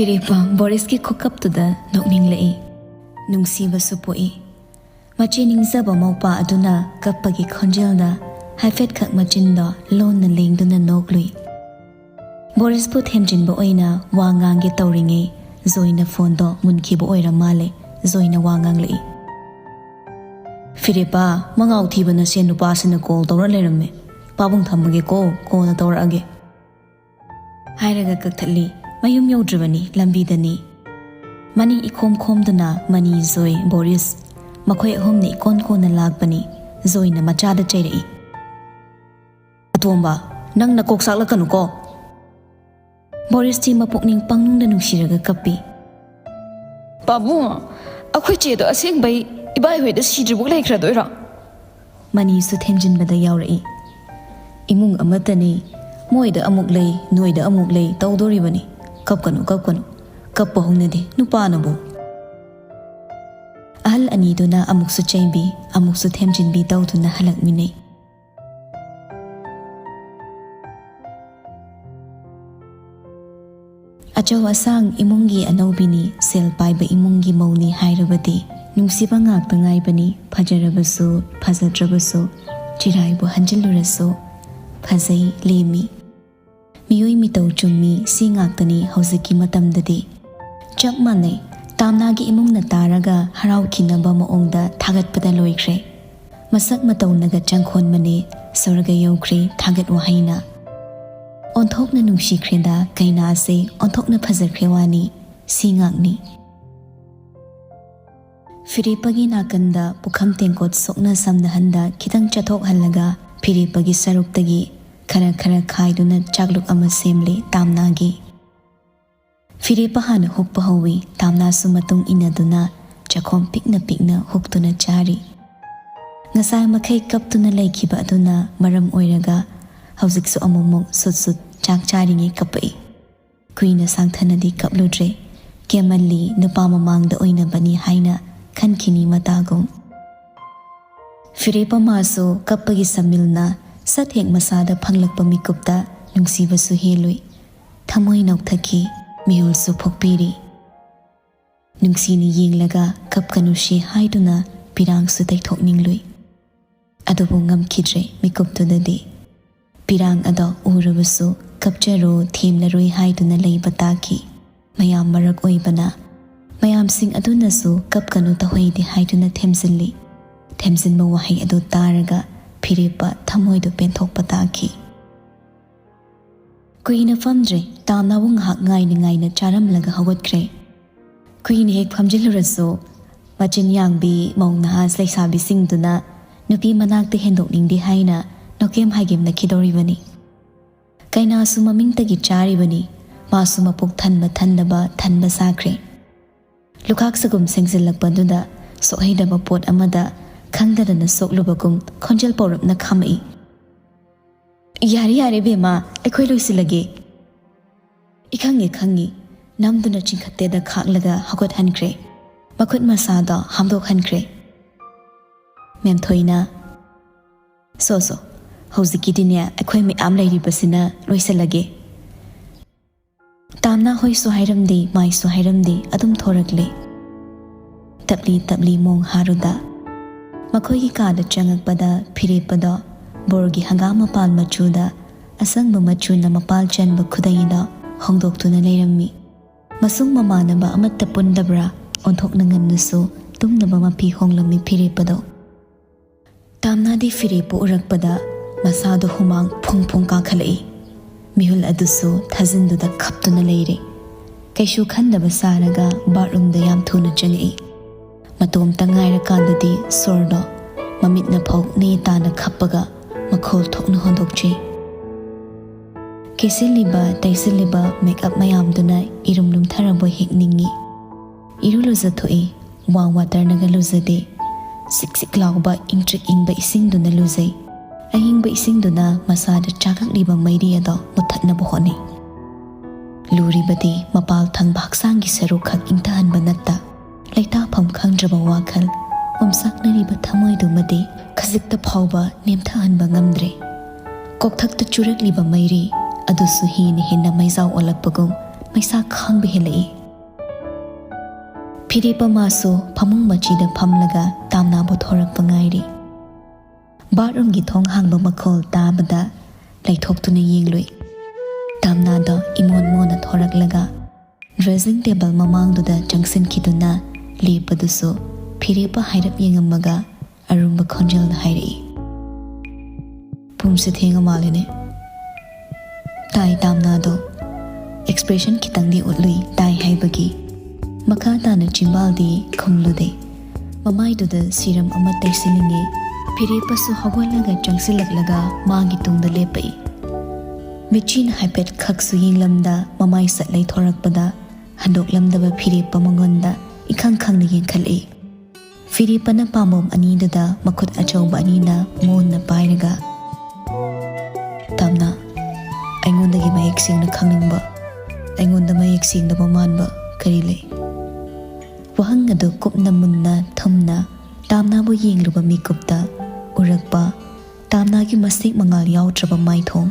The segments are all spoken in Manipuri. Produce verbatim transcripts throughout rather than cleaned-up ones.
ꯐꯤꯔꯦꯞꯄ ꯕꯣꯔꯤꯁꯀꯤ ꯈꯨꯀꯞꯇꯨꯗ ꯅꯣꯛꯅꯤꯡꯂꯛꯏ꯫ ꯅꯨꯡꯁꯤꯕꯁꯨ ꯄꯣꯛꯏ꯫ ꯃꯆꯦ ꯅꯤꯡꯖꯕ ꯃꯧꯄꯥ ꯑꯗꯨꯅ ꯀꯞꯄꯒꯤ ꯈꯣꯟꯖꯦꯜꯗ ꯍꯥꯏꯐꯦꯠꯈꯛ ꯃꯆꯤꯟꯗꯣ ꯂꯣꯟꯅ ꯂꯦꯡꯗꯨꯅ ꯅꯣꯛꯂꯨꯏ꯫ ꯕꯣꯔꯤꯁꯄꯨ ꯊꯦꯝꯖꯤꯟꯕ ꯑꯣꯏꯅ ꯋꯥ ꯉꯥꯡꯒꯦ ꯇꯧꯔꯤꯉꯩ ꯖꯣꯏꯅ ꯐꯣꯟꯗꯣ ꯃꯨꯟꯈꯤꯕ ꯑꯣꯏꯔ ꯃꯥꯜꯂꯦ꯫ ꯖꯣꯏꯅ ꯋꯥ ꯉꯥꯡꯂꯛꯏ꯫ "ꯐꯤꯔꯦꯞꯄ, ꯃꯉꯥꯎ ꯊꯤꯕ ꯅꯁꯦꯟ ꯅꯨꯄꯥꯁꯤꯅ ꯀꯣꯜ ꯇꯧꯔ ꯂꯩꯔꯝꯃꯦ꯫ ꯄꯥꯕꯨꯡ ꯊꯝꯃꯒꯦꯀꯣ, ꯀꯣꯟꯅ ꯇꯧꯔꯛꯑꯒꯦ," ꯍꯥꯏꯔꯒ ꯀꯛꯊꯠꯂꯤ꯫ ꯃꯌꯨꯝ ꯌꯧꯗ꯭ꯔꯤꯕꯅꯤ, ꯂꯝꯕꯤꯗꯅꯤ꯫ ꯃꯅꯤꯡ ꯏꯈꯣꯝ ꯈꯣꯝꯗꯨꯅ ꯃꯅꯤ, ꯖꯣꯏ, ꯕꯣꯔꯤꯁ, ꯃꯈꯣꯏ ꯑꯍꯨꯝꯅ ꯏꯀꯣꯟ ꯀꯣꯟꯅ ꯂꯥꯛꯄꯅꯤ꯫ ꯖꯣꯏꯅ ꯃꯆꯥꯗ ꯆꯩꯔꯛꯏ꯫ "ꯑꯇꯣꯝꯕ, ꯅꯪ ꯅꯀꯣꯛ ꯆꯥꯛꯂꯛꯀꯅꯨꯀꯣ꯫" ꯕꯣꯔꯤꯁꯇꯤ ꯃꯄꯨꯛꯅꯤꯡ ꯄꯪꯅꯨꯡꯗ ꯅꯨꯡꯁꯤꯔꯒ ꯀꯞꯄꯤ꯫ "ꯄꯥꯕꯨꯡ, ꯑꯩꯈꯣꯏ ꯆꯦꯗꯣ ꯑꯁꯦꯡꯕꯩ ꯏꯕꯥꯏ ꯍꯣꯏꯗ ꯁꯤꯗ꯭ꯔꯤꯕꯨ ꯂꯩꯈ꯭ꯔꯗꯣꯏꯔꯣ?" ꯃꯅꯤꯁꯨ ꯊꯦꯝꯖꯤꯟꯕꯗ ꯌꯥꯎꯔꯛꯏ꯫ "ꯏꯃꯨꯡ ꯑꯃꯠꯇꯅꯤ, ꯃꯣꯏꯗ ꯑꯃꯨꯛ ꯂꯩ, ꯅꯣꯏꯗ ꯑꯃꯨꯛ ꯂꯩ ꯇꯧꯗꯣꯔꯤꯕꯅꯤ꯫ ꯀꯞꯀꯅꯨ, ꯀꯞꯀꯅꯨ, ꯀꯞꯄ ꯍꯧꯅꯗꯦ ꯅꯨꯄꯥꯅꯕꯨ꯫" ꯑꯍꯜ ꯑꯅꯤꯗꯨꯅ ꯑꯃꯨꯛꯁꯨ ꯆꯩꯕꯤ, ꯑꯃꯨꯛꯁꯨ ꯊꯦꯝꯖꯤꯟꯕꯤ ꯇꯧꯗꯨꯅ ꯍꯜꯂꯛꯃꯤꯟꯅꯩ꯫ ꯑꯆꯧ ꯑꯁꯥꯡ ꯏꯃꯨꯡꯒꯤ ꯑꯅꯧꯕꯤꯅꯤ, ꯁꯦꯜ ꯄꯥꯏꯕ ꯏꯃꯨꯡꯒꯤ ꯃꯧꯅꯤ ꯍꯥꯏꯔꯕꯗꯤ ꯅꯨꯡꯁꯤꯕ ꯉꯥꯛꯇ ꯉꯥꯏꯕꯅꯤ꯫ ꯐꯖꯔꯕꯁꯨ ꯐꯖꯗ꯭ꯔꯕꯁꯨ, ꯆꯤꯔꯥꯏꯕꯨ ꯍꯟꯖꯤꯜꯂꯨꯔꯁꯨ ꯐꯖꯩ, ꯂꯦꯝꯃꯤ꯫ ꯃꯤꯑꯣꯏ ꯃꯤꯇꯧ ꯆꯨꯝꯃꯤ, ꯁꯤ ꯉꯥꯛꯇꯅꯤ ꯍꯧꯖꯤꯛꯀꯤ ꯃꯇꯝꯗꯗꯤ꯫ ꯆꯞ ꯃꯥꯟꯅꯩ, ꯇꯥꯝꯅꯥꯒꯤ ꯏꯃꯨꯡꯅ ꯇꯥꯔꯒ ꯍꯔꯥꯎꯈꯤꯅꯕ ꯃꯑꯣꯡꯗ ꯊꯥꯒꯠꯄꯗ ꯂꯣꯏꯈ꯭ꯔꯦ꯫ ꯃꯁꯛ ꯃꯇꯧꯅꯒ ꯆꯪꯈꯣꯟꯕꯅꯦ, ꯁ꯭ꯋꯔꯒ ꯌꯧꯈ꯭ꯔꯦ, ꯊꯥꯒꯠ ꯋꯥꯍꯩꯅ꯫ ꯑꯣꯟꯊꯣꯛꯅ ꯅꯨꯡꯁꯤꯈ꯭ꯔꯦꯗ ꯀꯩꯅꯥꯁꯦ, ꯑꯣꯟꯊꯣꯛꯅ ꯐꯖꯈ꯭ꯔꯦ ꯋꯥꯅꯤ, ꯁꯤ ꯉꯥꯛꯅꯤ꯫ ꯐꯤꯔꯦꯞꯄꯒꯤ ꯅꯥꯀꯟꯗ ꯄꯨꯈꯝ ꯇꯦꯡꯀꯣꯠ ꯁꯣꯛꯅ ꯁꯝꯅꯍꯟꯗ ꯈꯤꯇꯪ ꯆꯠꯊꯣꯛꯍꯜꯂꯒ ꯐꯤꯔꯦꯞꯄꯒꯤ ꯁꯔꯨꯛꯇꯒꯤ ꯈꯔ ꯈꯔ ꯈꯥꯏꯗꯨꯅ ꯆꯥꯛꯂꯨꯛ ꯑꯃ ꯁꯦꯝꯂꯦ ꯇꯥꯝꯅꯥꯒꯤ꯫ ꯐꯤꯔꯦꯞꯄ ꯍꯥꯟꯅ ꯍꯨꯛꯄ ꯍꯧꯏ, ꯇꯥꯝꯅꯥꯁꯨ ꯃꯇꯨꯡ ꯏꯟꯅꯗꯨꯅ ꯆꯥꯛꯈꯣꯝ ꯄꯤꯛꯅ ꯄꯤꯛꯅ ꯍꯨꯛꯇꯨꯅ ꯆꯥꯔꯤ꯫ ꯉꯁꯥꯏ ꯃꯈꯩ ꯀꯞꯇꯨꯅ ꯂꯩꯈꯤꯕ ꯑꯗꯨꯅ ꯃꯔꯝ ꯑꯣꯏꯔꯒ ꯍꯧꯖꯤꯛꯁꯨ ꯑꯃꯨꯛꯃꯨꯛ ꯁꯨꯠ ꯁꯨꯠ ꯆꯥꯛ ꯆꯥꯔꯤꯉꯩ ꯀꯞꯄꯛꯏ꯫ ꯀꯨꯏꯅ ꯁꯥꯡꯊꯅꯗꯤ ꯀꯞꯂꯨꯗ꯭ꯔꯦ꯫ ꯀꯦꯃꯜꯂꯤ, ꯅꯨꯄꯥ ꯃꯃꯥꯡꯗ ꯑꯣꯏꯅꯕꯅꯤ ꯍꯥꯏꯅ ꯈꯟꯈꯤꯅꯤ ꯃꯇꯥꯒꯨꯝ꯫ ꯐꯤꯔꯦꯞꯄ ꯃꯥꯁꯨ ꯀꯞꯄꯒꯤ ꯁꯃꯤꯜꯅ ꯁꯠ ꯍꯦꯛ ꯃꯁꯥꯗ ꯐꯪꯂꯛꯄ ꯃꯤꯀꯨꯞꯇ ꯅꯨꯡꯁꯤꯕꯁꯨ ꯍꯦꯜꯂꯨꯏ꯫ ꯊꯃꯣꯏ ꯅꯧꯊꯈꯤ꯫ ꯃꯤꯍꯨꯜꯁꯨ ꯐꯨꯛꯄꯤꯔꯤ꯫ ꯅꯨꯡꯁꯤꯅ ꯌꯦꯡꯂꯒ ꯀꯞꯀꯅꯨꯁꯤ ꯍꯥꯏꯗꯨꯅ ꯄꯤꯔꯥꯡꯁꯨ ꯇꯩꯊꯣꯛꯅꯤꯡꯂꯨꯏ꯫ ꯑꯗꯨꯕꯨ ꯉꯝꯈꯤꯗ꯭ꯔꯦ ꯃꯤꯀꯨꯞꯇꯨꯗꯗꯤ꯫ ꯄꯤꯔꯥꯡ ꯑꯗꯣ ꯎꯔꯕꯁꯨ ꯀꯞꯆꯔꯣ, ꯊꯦꯝꯂꯔꯣꯏ ꯍꯥꯏꯗꯨꯅ ꯂꯩꯕ ꯇꯥꯈꯤ꯫ ꯃꯌꯥꯝ ꯃꯔꯛ ꯑꯣꯏꯕꯅ ꯃꯌꯥꯝꯁꯤꯡ ꯑꯗꯨꯅꯁꯨ ꯀꯞꯀꯅꯨ ꯇꯧꯍꯩꯗꯦ ꯍꯥꯏꯗꯨꯅ ꯊꯦꯝꯖꯤꯜꯂꯤ꯫ ꯊꯦꯝꯖꯤꯟꯕ ꯋꯥꯍꯩ ꯑꯗꯨ ꯇꯥꯔꯒ ꯐꯤꯔꯦꯞꯄ ꯊꯃꯣꯏꯗꯨ ꯄꯦꯟꯊꯣꯛꯄ ꯇꯥꯈꯤ꯫ ꯀꯨꯏꯅ ꯐꯝꯗ꯭ꯔꯦ, ꯇꯥꯝꯅꯥꯕꯨ ꯉꯥꯏꯍꯥꯛ ꯉꯥꯏꯅ ꯉꯥꯏꯅ ꯆꯥꯔꯝꯂꯒ ꯍꯧꯒꯠꯈ꯭ꯔꯦ꯫ ꯀꯨꯏꯅ ꯍꯦꯛ ꯐꯝꯖꯤꯜꯂꯨꯔꯁꯨ ꯃꯆꯤꯟ ꯌꯥꯡꯕꯤ ꯃꯧ ꯅꯍꯥ ꯂꯩꯁꯥꯕꯤꯁꯤꯡꯗꯨꯅ ꯅꯨꯄꯤ ꯃꯅꯥꯛꯇ ꯍꯦꯟꯗꯣꯛꯅꯤꯡꯗꯦ ꯍꯥꯏꯅ ꯅꯣꯀꯦꯝ ꯍꯥꯏꯒꯦꯝꯅꯈꯤꯗꯧꯔꯤꯕꯅꯤ꯫ ꯀꯩꯅꯥꯁꯨ ꯃꯃꯤꯡꯇꯒꯤ ꯆꯥꯔꯤꯕꯅꯤ, ꯃꯥꯁꯨ ꯃꯄꯨꯛ ꯊꯟꯕ ꯊꯟꯗꯕ ꯊꯟꯕ ꯁꯥꯈ꯭ꯔꯦ꯫ ꯂꯨꯈꯥꯛ ꯁꯒꯨꯝ ꯁꯦꯡꯖꯤꯜꯂꯛꯄꯗꯨꯗ ꯁꯣꯛꯍꯩꯗꯕ ꯄꯣꯠ ꯑꯃꯗ ꯈꯪꯗꯗꯅ ꯁꯣꯛꯂꯨꯕꯒꯨꯝ ꯈꯣꯟꯖꯦꯜ ꯄꯧꯔꯞꯅ ꯈꯥꯝꯃꯛꯏ꯫ "ꯌꯥꯔꯦ, ꯌꯥꯔꯦ ꯕꯦꯝꯃ, ꯑꯩꯈꯣꯏ ꯂꯣꯏꯁꯤꯜꯂꯒꯦ꯫" "ꯏꯈꯪꯉꯦ, ꯈꯪꯉꯤ꯫" ꯅꯝꯗꯨꯅ ꯆꯤꯡꯈꯠꯇꯦꯗ ꯈꯥꯛꯂꯒ ꯍꯧꯒꯠꯍꯟꯈ꯭ꯔꯦ꯫ ꯃꯈꯨꯠ ꯃꯁꯥꯗꯣ ꯍꯥꯝꯗꯣꯛꯍꯟꯈ꯭ꯔꯦ꯫ ꯃꯦꯝꯊꯣꯏꯅ, "ꯁꯣ, ꯁꯣ, ꯍꯧꯖꯤꯛꯀꯤꯗꯤꯅꯦ ꯑꯩꯈꯣꯏ ꯃꯌꯥꯝ ꯂꯩꯔꯤꯕꯁꯤꯅ ꯂꯣꯏꯁꯤꯜꯂꯒꯦ꯫" ꯇꯥꯝꯅꯥ ꯍꯣꯏꯁꯨ ꯍꯥꯏꯔꯝꯗꯦ, ꯃꯥꯏꯁꯨ ꯍꯥꯏꯔꯝꯗꯦ, ꯑꯗꯨꯝ ꯊꯣꯔꯛꯂꯦ꯫ ꯇꯞꯂꯤ ꯇꯞꯂꯤ ꯃꯣꯡ ꯍꯥꯔꯨꯗ꯫ ꯃꯈꯣꯏꯒꯤ ꯀꯥꯗ ꯆꯪꯉꯛꯄꯗ ꯐꯤꯔꯦꯞꯄꯗꯣ ꯕꯣꯔꯒꯤ ꯍꯪꯒꯥꯝ ꯃꯄꯥꯜ ꯃꯆꯨꯗ ꯑꯁꯪꯕ ꯃꯆꯨꯅ ꯃꯄꯥꯜ ꯆꯟꯕ ꯈꯨꯗꯩꯗꯣ ꯍꯣꯡꯗꯣꯛꯇꯨꯅ ꯂꯩꯔꯝꯃꯤ꯫ ꯃꯁꯨꯡ ꯃꯃꯥꯟꯅꯕ ꯑꯃꯠꯇ ꯄꯨꯟꯗꯕ꯭ꯔꯥ? ꯑꯣꯟꯊꯣꯛꯅ ꯉꯟꯅꯁꯨ ꯇꯨꯝꯅꯕ ꯃꯐꯤ ꯍꯣꯡꯂꯝꯃꯤ ꯐꯤꯔꯦꯞꯄꯗꯣ꯫ ꯇꯥꯝꯅꯥꯗꯤ ꯐꯤꯔꯦꯞꯄꯨ ꯎꯔꯛꯄꯗ ꯃꯁꯥꯗꯣ ꯍꯨꯃꯥꯡ ꯐꯨꯡ ꯐꯨꯡ ꯀꯥꯈꯠꯂꯛꯏ꯫ ꯃꯤꯍꯨꯜ ꯑꯗꯨꯁꯨ ꯊꯥꯖꯤꯟꯗꯨꯗ ꯈꯞꯇꯨꯅ ꯂꯩꯔꯦ꯫ ꯀꯩꯁꯨ ꯈꯟꯗꯕ ꯁꯥꯔꯒ ꯕꯥꯠꯔꯨꯝꯗ ꯌꯥꯝ ꯊꯨꯅ ꯆꯪꯉꯛꯏ꯫ ꯃꯇꯣꯝꯇ ꯉꯥꯏꯔꯀꯥꯟꯗꯗꯤ ꯁꯣꯔꯗꯣ ꯃꯃꯤꯠꯅ ꯐꯥꯎ ꯅꯦ ꯇꯥꯅ ꯈꯞꯄꯒ ꯃꯈꯣꯜ ꯊꯣꯛꯅ ꯍꯣꯟꯗꯣꯛꯆꯩ꯫ ꯀꯦꯁꯤꯜꯂꯤꯕ ꯇꯩꯁꯤꯜꯂꯤꯕ ꯃꯦꯀꯞ ꯃꯌꯥꯝꯗꯨꯅ ꯏꯔꯨꯝ ꯂꯨꯝꯊꯔꯕꯣꯏ ꯍꯦꯛ ꯅꯤꯡꯏ꯫ ꯏꯔꯨ ꯂꯨꯖꯊꯣꯛꯏ꯫ ꯋꯥꯝ ꯋꯥꯇꯔꯅꯒ ꯂꯨꯖꯗꯦ꯫ ꯁꯤꯛ ꯁꯤꯛ ꯂꯥꯎꯕ ꯏꯪꯇ꯭ꯔꯤꯛ ꯏꯪꯕ ꯏꯁꯤꯡꯗꯨꯅ ꯂꯨꯖꯩ꯫ ꯑꯏꯪꯕ ꯏꯁꯤꯡꯗꯨꯅ ꯃꯁꯥꯗ ꯆꯥꯛꯂꯛꯂꯤꯕ ꯃꯩꯔꯤ ꯑꯗꯣ ꯃꯨꯊꯠꯅꯕ ꯍꯣꯠꯅꯩ꯫ ꯂꯨꯔꯤꯕꯗꯤ ꯃꯄꯥꯜ ꯊꯪꯕ ꯍꯛꯆꯥꯡꯒꯤ ꯁꯔꯨꯛ ꯈꯛ ꯏꯪꯊꯍꯟꯕ ꯅꯠꯇ, ꯂꯩꯇꯥꯐꯝ ꯈꯪꯗ꯭ꯔꯕ ꯋꯥꯈꯜ, ꯑꯣꯝꯆꯥꯛꯅꯔꯤꯕ ꯊꯃꯣꯏꯗꯨꯃꯗꯤ ꯈꯖꯤꯛꯇ ꯐꯥꯎꯕ ꯅꯦꯝꯊꯍꯟꯕ ꯉꯝꯗ꯭ꯔꯦ꯫ ꯀꯣꯛꯊꯛꯇ ꯆꯨꯔꯛꯂꯤꯕ ꯃꯩꯔꯤ ꯑꯗꯨꯁꯨ ꯍꯦꯟꯅ ꯍꯦꯟꯅ ꯃꯩꯖꯥꯎ ꯑꯣꯜꯂꯛꯄꯒꯨꯝ ꯃꯩꯁꯥ ꯈꯥꯡꯕ ꯍꯦꯜꯂꯛꯏ꯫ ꯐꯤꯔꯦꯞꯄ ꯃꯥꯁꯨ ꯐꯃꯨꯡ ꯃꯆꯤꯗ ꯐꯝꯂꯒ ꯇꯥꯝꯅꯥꯕꯨ ꯊꯣꯔꯛꯄ ꯉꯥꯏꯔꯤ꯫ ꯕꯥꯠꯔꯨꯝꯒꯤ ꯊꯣꯡ ꯍꯥꯡꯕ ꯃꯈꯣꯜ ꯇꯥꯕꯗ ꯂꯩꯊꯣꯛꯇꯨꯅ ꯌꯦꯡꯂꯨꯏ꯫ ꯇꯥꯝꯅꯥꯗꯣ ꯏꯃꯣꯟ ꯃꯣꯟꯅ ꯊꯣꯔꯛꯂꯒ ꯗ꯭ꯔꯦꯁꯤꯡ ꯇꯦꯕꯜ ꯃꯃꯥꯡꯗꯨꯗ ꯆꯪꯁꯤꯟꯈꯤꯗꯨꯅ ꯂꯦꯞꯄꯗꯨꯁꯨ ꯐꯤꯔꯦꯞꯄ ꯍꯥꯏꯔꯞ ꯌꯦꯡꯉꯝꯃꯒ ꯑꯔꯨꯝꯕ ꯈꯣꯟꯖꯦꯜꯅ ꯍꯥꯏꯔꯛꯏ, "ꯄꯨꯡꯁꯦ ꯊꯦꯡꯉ ꯃꯥꯜꯂꯦꯅꯦ꯫" ꯇꯥꯏ ꯇꯥꯝꯅꯥꯗꯣ꯫ ꯑꯦꯛꯁꯄ꯭ꯔꯦꯁꯟ ꯈꯤꯇꯪꯗꯤ ꯎꯠꯂꯨꯏ ꯇꯥꯏ ꯍꯥꯏꯕꯒꯤ꯫ ꯃꯈꯥ ꯇꯥꯅ ꯆꯤꯝꯕꯥꯜꯗꯤ ꯈꯨꯝꯂꯨꯗꯦ꯫ ꯃꯃꯥꯏꯗꯨꯗ ꯁꯤꯔꯝ ꯑꯃ ꯇꯩꯁꯤꯜꯂꯤꯉꯩ ꯐꯤꯔꯦꯞꯄꯁꯨ ꯍꯧꯒꯠꯂꯒ ꯆꯪꯁꯤꯜꯂꯛꯂꯒ ꯃꯥꯒꯤ ꯇꯨꯡꯗ ꯂꯦꯞꯄꯛꯏ꯫ ꯃꯤꯠꯆꯤꯅ ꯍꯥꯏꯐꯦꯠ ꯈꯛꯁꯨ ꯌꯦꯡꯂꯝꯗ ꯃꯃꯥꯏ ꯁꯠ ꯂꯩꯊꯣꯔꯛꯄꯗ ꯍꯟꯗꯣꯛꯂꯝꯗꯕ ꯐꯤꯔꯦꯞꯄ ꯃꯉꯣꯟꯗ ꯏꯈꯪ ꯈꯪꯅ ꯌꯦꯡꯈꯠꯂꯛꯏ꯫ ꯐꯤꯔꯦꯞꯄꯅ ꯄꯥꯝꯕꯣꯝ ꯑꯅꯤꯗꯨꯗ ꯃꯈꯨꯠ ꯑꯆꯧꯕ ꯑꯅꯤꯅ ꯃꯣꯟꯅ ꯄꯥꯏꯔꯒ, "ꯇꯥꯝꯅꯥ, ꯑꯩꯉꯣꯟꯗꯒꯤ ꯃꯌꯦꯛ ꯁꯦꯡꯅ ꯈꯪꯅꯤꯡꯕ, ꯑꯩꯉꯣꯟꯗ ꯃꯌꯦꯛ ꯁꯦꯡꯗꯕ ꯃꯥꯟꯕ ꯀꯔꯤ ꯂꯩ?" ꯋꯥꯍꯪ ꯑꯗꯨ ꯀꯨꯞꯅ ꯃꯨꯟꯅ ꯊꯨꯝꯅ ꯇꯥꯝꯅꯥꯕꯨ ꯌꯦꯡꯂꯨꯕ ꯃꯤꯀꯨꯞꯇ ꯎꯔꯛꯄ ꯇꯥꯝꯅꯥꯒꯤ ꯃꯁꯦꯛ ꯃꯉꯥꯜ ꯌꯥꯎꯗ꯭ꯔꯕ ꯃꯥꯏꯊꯣꯡ,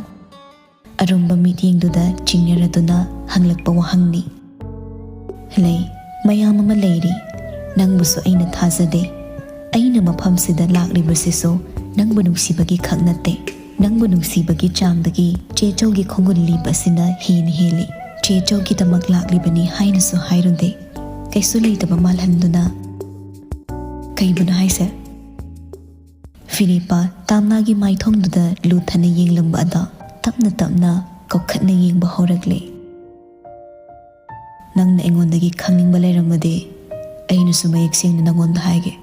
ꯑꯔꯨꯝꯕ ꯃꯤꯠꯌꯦꯡꯗꯨꯗ ꯆꯤꯡꯅꯔꯗꯨꯅ ꯍꯪꯂꯛꯄ ꯋꯥꯍꯪꯅꯤ꯫ "ꯂꯩ, ꯃꯌꯥꯝ ꯑꯃ ꯂꯩꯔꯤ꯫ ꯅꯪꯕꯨꯁꯨ ꯑꯩꯅ ꯊꯥꯖꯗꯦ꯫ ꯑꯩꯅ ꯃꯐꯝꯁꯤꯗ ꯂꯥꯛꯂꯤꯕꯁꯤꯁꯨ ꯅꯪꯕꯨ ꯅꯨꯡꯁꯤꯕꯒꯤ ꯈꯛ ꯅꯠꯇꯦ꯫ ꯅꯪꯕꯨ ꯅꯨꯡꯁꯤꯕꯒꯤ ꯆꯥꯡꯗꯒꯤ ꯆꯦ ꯆꯧꯒꯤ ꯈꯣꯡꯒꯨꯜ ꯂꯤꯞ ꯑꯁꯤꯅ ꯍꯦꯟꯅ ꯍꯦꯜꯂꯤ꯫ ꯆꯦ ꯆꯧꯒꯤꯗꯃꯛ ꯂꯥꯛꯂꯤꯕꯅꯤ ꯍꯥꯏꯅꯁꯨ ꯍꯥꯏꯔꯨꯗꯦ꯫ ꯀꯩꯁꯨ ꯂꯩꯇꯕ ꯃꯥꯜꯍꯟꯗꯨꯅ," "ꯀꯩꯕꯨꯅꯣ ꯍꯥꯏꯁꯦ?" ꯐꯤꯔꯦꯞꯄ ꯇꯥꯝꯅꯥꯒꯤ ꯃꯥꯏꯊꯣꯡꯗꯨꯗ ꯂꯨꯊꯅ ꯌꯦꯡꯂꯝꯕ ꯑꯗꯣ ꯇꯞꯅ ꯇꯞꯅ ꯀꯧꯈꯠꯅ ꯌꯦꯡꯕ ꯍꯧꯔꯛꯂꯦ꯫ "ꯅꯪꯅ ꯑꯩꯉꯣꯟꯗꯒꯤ ꯈꯪꯅꯤꯡꯕ ꯂꯩꯔꯝꯃꯗꯤ ꯑꯩꯅꯁꯨ ꯃꯌꯦꯛ ꯁꯦꯡꯅ ꯅꯪꯉꯣꯟꯗ ꯍꯥꯏꯒꯦ꯫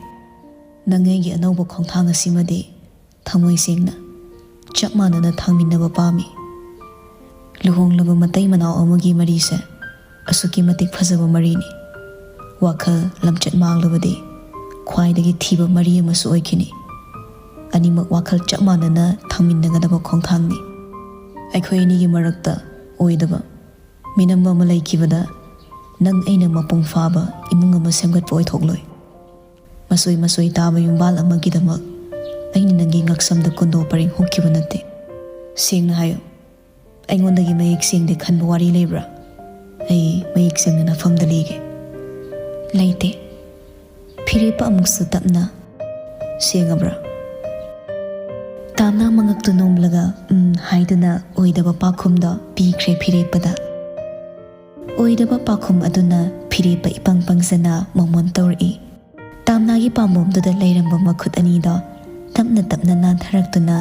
ꯅꯪ ꯑꯩꯒꯤ ꯑꯅꯧꯕ ꯈꯣꯡꯊꯥꯡ ꯑꯁꯤꯃꯗꯤ ꯊꯃꯣꯏ ꯁꯦꯡꯅ, ꯆꯞ ꯃꯥꯟꯅꯅ ꯊꯥꯡꯃꯤꯟꯅꯕ ꯄꯥꯝꯃꯤ꯫ ꯂꯨꯍꯣꯡꯂꯕ ꯃꯇꯩ ꯃꯅꯥꯎ ꯑꯃꯒꯤ ꯃꯔꯤꯁꯦ ꯑꯁꯨꯛꯀꯤ ꯃꯇꯤꯛ ꯐꯖꯕ ꯃꯔꯤꯅꯤ꯫ ꯋꯥꯈꯜ ꯂꯝꯆꯠ ꯃꯥꯡꯂꯕꯗꯤ ꯈ꯭ꯋꯥꯏꯗꯒꯤ ꯊꯤꯕ ꯃꯔꯤ ꯑꯃꯁꯨ ꯑꯣꯏꯈꯤꯅꯤ꯫ ꯑꯅꯤꯃꯛ ꯋꯥꯈꯜ ꯆꯞ ꯃꯥꯟꯅꯅ ꯊꯥꯡꯃꯤꯟꯅꯒꯗꯕ ꯈꯣꯡꯊꯥꯡꯅꯤ꯫ ꯑꯩꯈꯣꯏ ꯑꯅꯤꯒꯤ ꯃꯔꯛꯇ ꯑꯣꯏꯗꯕ ꯃꯤꯅꯝꯕ ꯑꯃ ꯂꯩꯈꯤꯕꯗ ꯅꯪ ꯑꯩꯅ ꯃꯄꯨꯡ ꯐꯥꯕ ꯏꯃꯨꯡ ꯑꯃ ꯁꯦꯝꯒꯠꯄ ꯑꯣꯏꯊꯣꯛꯂꯣꯏ꯫ ꯃꯁꯣꯏ ꯃꯁꯣꯏ ꯇꯥꯕ ꯌꯨꯝꯕꯥꯜ ꯑꯃꯒꯤꯗꯃꯛ ꯑꯩꯅ ꯅꯪꯒꯤ ꯉꯛꯁꯝꯗ ꯀꯨꯟꯗꯣ ꯄꯔꯦꯡ ꯍꯨꯛꯈꯤꯕ ꯅꯠꯇꯦ꯫ ꯁꯦꯡꯅ ꯍꯥꯏꯌꯨ, ꯑꯩꯉꯣꯟꯗꯒꯤ ꯃꯌꯦꯛ ꯁꯦꯡꯗꯦ ꯈꯟꯕ ꯋꯥꯔꯤ ꯂꯩꯕ꯭ꯔꯥ?" ꯑꯩ ꯃꯌꯦꯛ ꯁꯦꯡꯅ ꯅꯐꯝꯗ ꯂꯤꯒꯦ꯫ ꯂꯩꯇꯦ꯫ ꯐꯤꯔꯦꯞꯄ ꯑꯃꯨꯛꯁꯨ ꯇꯞꯅ, "ꯁꯦꯡꯉꯕ꯭ꯔꯥ?" ꯇꯥꯝꯅꯥ ꯃꯉꯛꯇꯨ ꯅꯣꯝꯂꯒ "ꯎꯝ" ꯍꯥꯏꯗꯨꯅ ꯑꯣꯏꯗꯕ ꯄꯥꯎꯈꯨꯝꯗꯣ ꯄꯤꯈ꯭ꯔꯦ ꯐꯤꯔꯦꯞꯄꯗ꯫ ꯑꯣꯏꯗꯕ ꯄꯥꯎꯈꯨꯝ ꯑꯗꯨꯅ ꯐꯤꯔꯦꯞꯄ ꯏꯄꯪ ꯄꯪꯖꯅ ꯃꯃꯣꯟ ꯇꯧꯔꯛꯏ꯫ ꯇꯥꯝꯅꯥꯒꯤ ꯄꯥꯝꯕꯣꯝꯗꯨꯗ ꯂꯩꯔꯝꯕ ꯃꯈꯨꯠ ꯑꯅꯤꯗꯣ ꯇꯞꯅ ꯇꯞꯅ ꯅꯥꯟꯊꯔꯛꯇꯨꯅ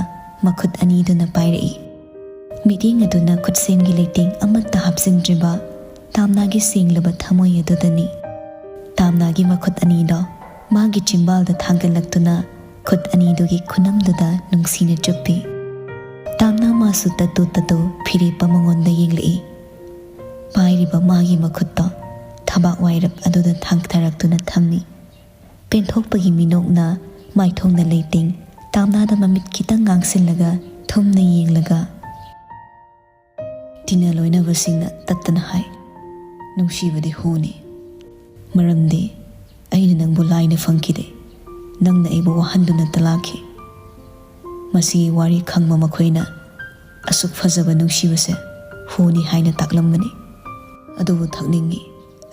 ꯃꯈꯨꯠ ꯑꯅꯤꯗꯨꯅ ꯄꯥꯏꯔꯛꯏ꯫ ꯃꯤꯠꯌꯦꯡ ꯑꯗꯨꯅ ꯈꯨꯠꯁꯦꯝꯒꯤ ꯂꯩꯇꯦꯡ ꯑꯃꯠꯇ ꯍꯥꯞꯆꯤꯟꯗ꯭ꯔꯤꯕ ꯇꯥꯝꯅꯥꯒꯤ ꯁꯦꯡꯂꯕ ꯊꯃꯣꯏ ꯑꯗꯨꯗꯅꯤ꯫ ꯇꯥꯝꯅꯥꯒꯤ ꯃꯈꯨꯠ ꯑꯅꯤꯗꯣ ꯃꯥꯒꯤ ꯆꯤꯝꯕꯥꯜꯗ ꯊꯥꯡꯒꯠꯂꯛꯇꯨꯅ ꯈꯨꯠ ꯑꯅꯤꯗꯨꯒꯤ ꯈꯨꯅꯝꯗꯨꯗ ꯅꯨꯡꯁꯤꯅ ꯆꯨꯞꯄꯤ꯫ ꯇꯥꯝꯅꯥ ꯃꯥꯁꯨ ꯇꯠꯇꯨ ꯇꯠꯇꯨ ꯐꯤꯔꯦꯞꯄ ꯃꯉꯣꯟꯗ ꯌꯦꯡꯂꯛꯏ꯫ ꯄꯥꯏꯔꯤꯕ ꯃꯥꯒꯤ ꯃꯈꯨꯠꯇꯣ ꯊꯕꯥꯛ ꯋꯥꯏꯔꯞ ꯑꯗꯨꯗ ꯊꯥꯡꯊꯔꯛꯇꯨꯅ ꯊꯝꯃꯤ꯫ ꯄꯦꯟꯊꯣꯛꯄꯒꯤ ꯃꯤꯅꯣꯛꯅ ꯃꯥꯏꯊꯣꯡꯗ ꯂꯩꯇꯦꯡ ꯇꯥꯝꯅꯥꯗ ꯃꯃꯤꯠ ꯈꯤꯇꯪ ꯉꯥꯡꯁꯤꯜꯂꯒ ꯊꯨꯝꯅ ꯌꯦꯡꯂꯒ, "ꯇꯤꯟꯅ ꯂꯣꯏꯅꯕꯁꯤꯡꯅ ꯇꯠꯇꯅ ꯍꯥꯏ, ꯅꯨꯡꯁꯤꯕꯗꯤ ꯍꯨꯅꯤ꯫ ꯃꯔꯝꯗꯤ ꯑꯩꯅ ꯅꯪꯕꯨ ꯂꯥꯏꯅ ꯐꯪꯈꯤꯗꯦ, ꯅꯪꯅ ꯑꯩꯕꯨ ꯋꯥꯍꯟꯗꯨꯅ ꯇꯂꯥꯈꯤ꯫ ꯃꯁꯤꯒꯤ ꯋꯥꯔꯤ ꯈꯪꯕ ꯃꯈꯣꯏꯅ ꯑꯁꯨꯛ ꯐꯖꯕ ꯅꯨꯡꯁꯤꯕꯁꯦ ꯍꯨꯅꯤ ꯍꯥꯏꯅ ꯇꯥꯛꯂꯝꯕꯅꯤ꯫ ꯑꯗꯨꯕꯨ ꯊꯛꯅꯤꯡꯉꯤ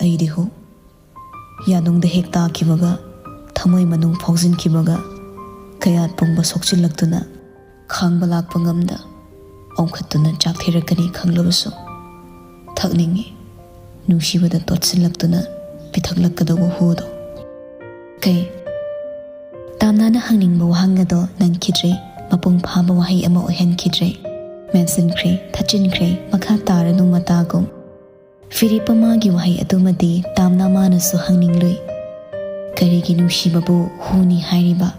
ꯑꯩꯗꯤ ꯍꯨ꯫ ꯌꯥꯅꯨꯡꯗ ꯍꯦꯛ ꯇꯥꯈꯤꯕꯒ ꯊꯃꯣꯏ ꯃꯅꯨꯡ ꯐꯥꯎꯖꯤꯟꯈꯤꯕꯒ ꯀꯌꯥꯠ ꯄꯨꯝꯕ ꯁꯣꯛꯆꯤꯜꯂꯛꯇꯨꯅ ꯈꯥꯡꯕ ꯂꯥꯛꯄ ꯉꯝꯗ ꯑꯣꯟꯈꯠꯇꯨꯅ ꯆꯥꯛꯊꯤꯔꯛꯀꯅꯤ ꯈꯪꯂꯕꯁꯨ ꯊꯛꯅꯤꯡꯉꯤ꯫ ꯅꯨꯡꯁꯤꯕꯗ ꯇꯣꯠꯁꯤꯜꯂꯛꯇꯨꯅ ꯄꯤꯊꯛꯂꯛꯀꯗꯧꯕ ꯍꯨꯗꯣ꯫ ꯀꯩ?" ꯇꯥꯝꯅꯥꯅ ꯍꯪꯅꯤꯡꯕ ꯋꯥꯍꯪ ꯑꯗꯣ ꯅꯪꯈꯤꯗ꯭ꯔꯦ, ꯃꯄꯨꯡ ꯐꯥꯕ ꯋꯥꯍꯩ ꯑꯃ ꯑꯣꯏꯍꯟꯈꯤꯗ꯭ꯔꯦ꯫ ꯃꯦꯟꯁꯤꯟꯈ꯭ꯔꯦ, ꯊꯠꯆꯤꯟꯈ꯭ꯔꯦ, ꯃꯈꯥ ꯇꯥꯔꯅꯨ ꯃꯇꯥꯒꯨꯝ꯫ ꯐꯤꯔꯦꯞꯄ ꯃꯥꯒꯤ ꯋꯥꯍꯩ ꯑꯗꯨꯃꯗꯤ ꯇꯥꯝꯅꯥ ꯃꯥꯅꯁꯨ ꯍꯪꯅꯤꯡꯂꯨꯏ꯫ ꯀꯔꯤꯒꯤ ꯅꯨꯡꯁꯤꯕꯕꯨ ꯍꯨꯅꯤ ꯍꯥꯏꯔꯤꯕ?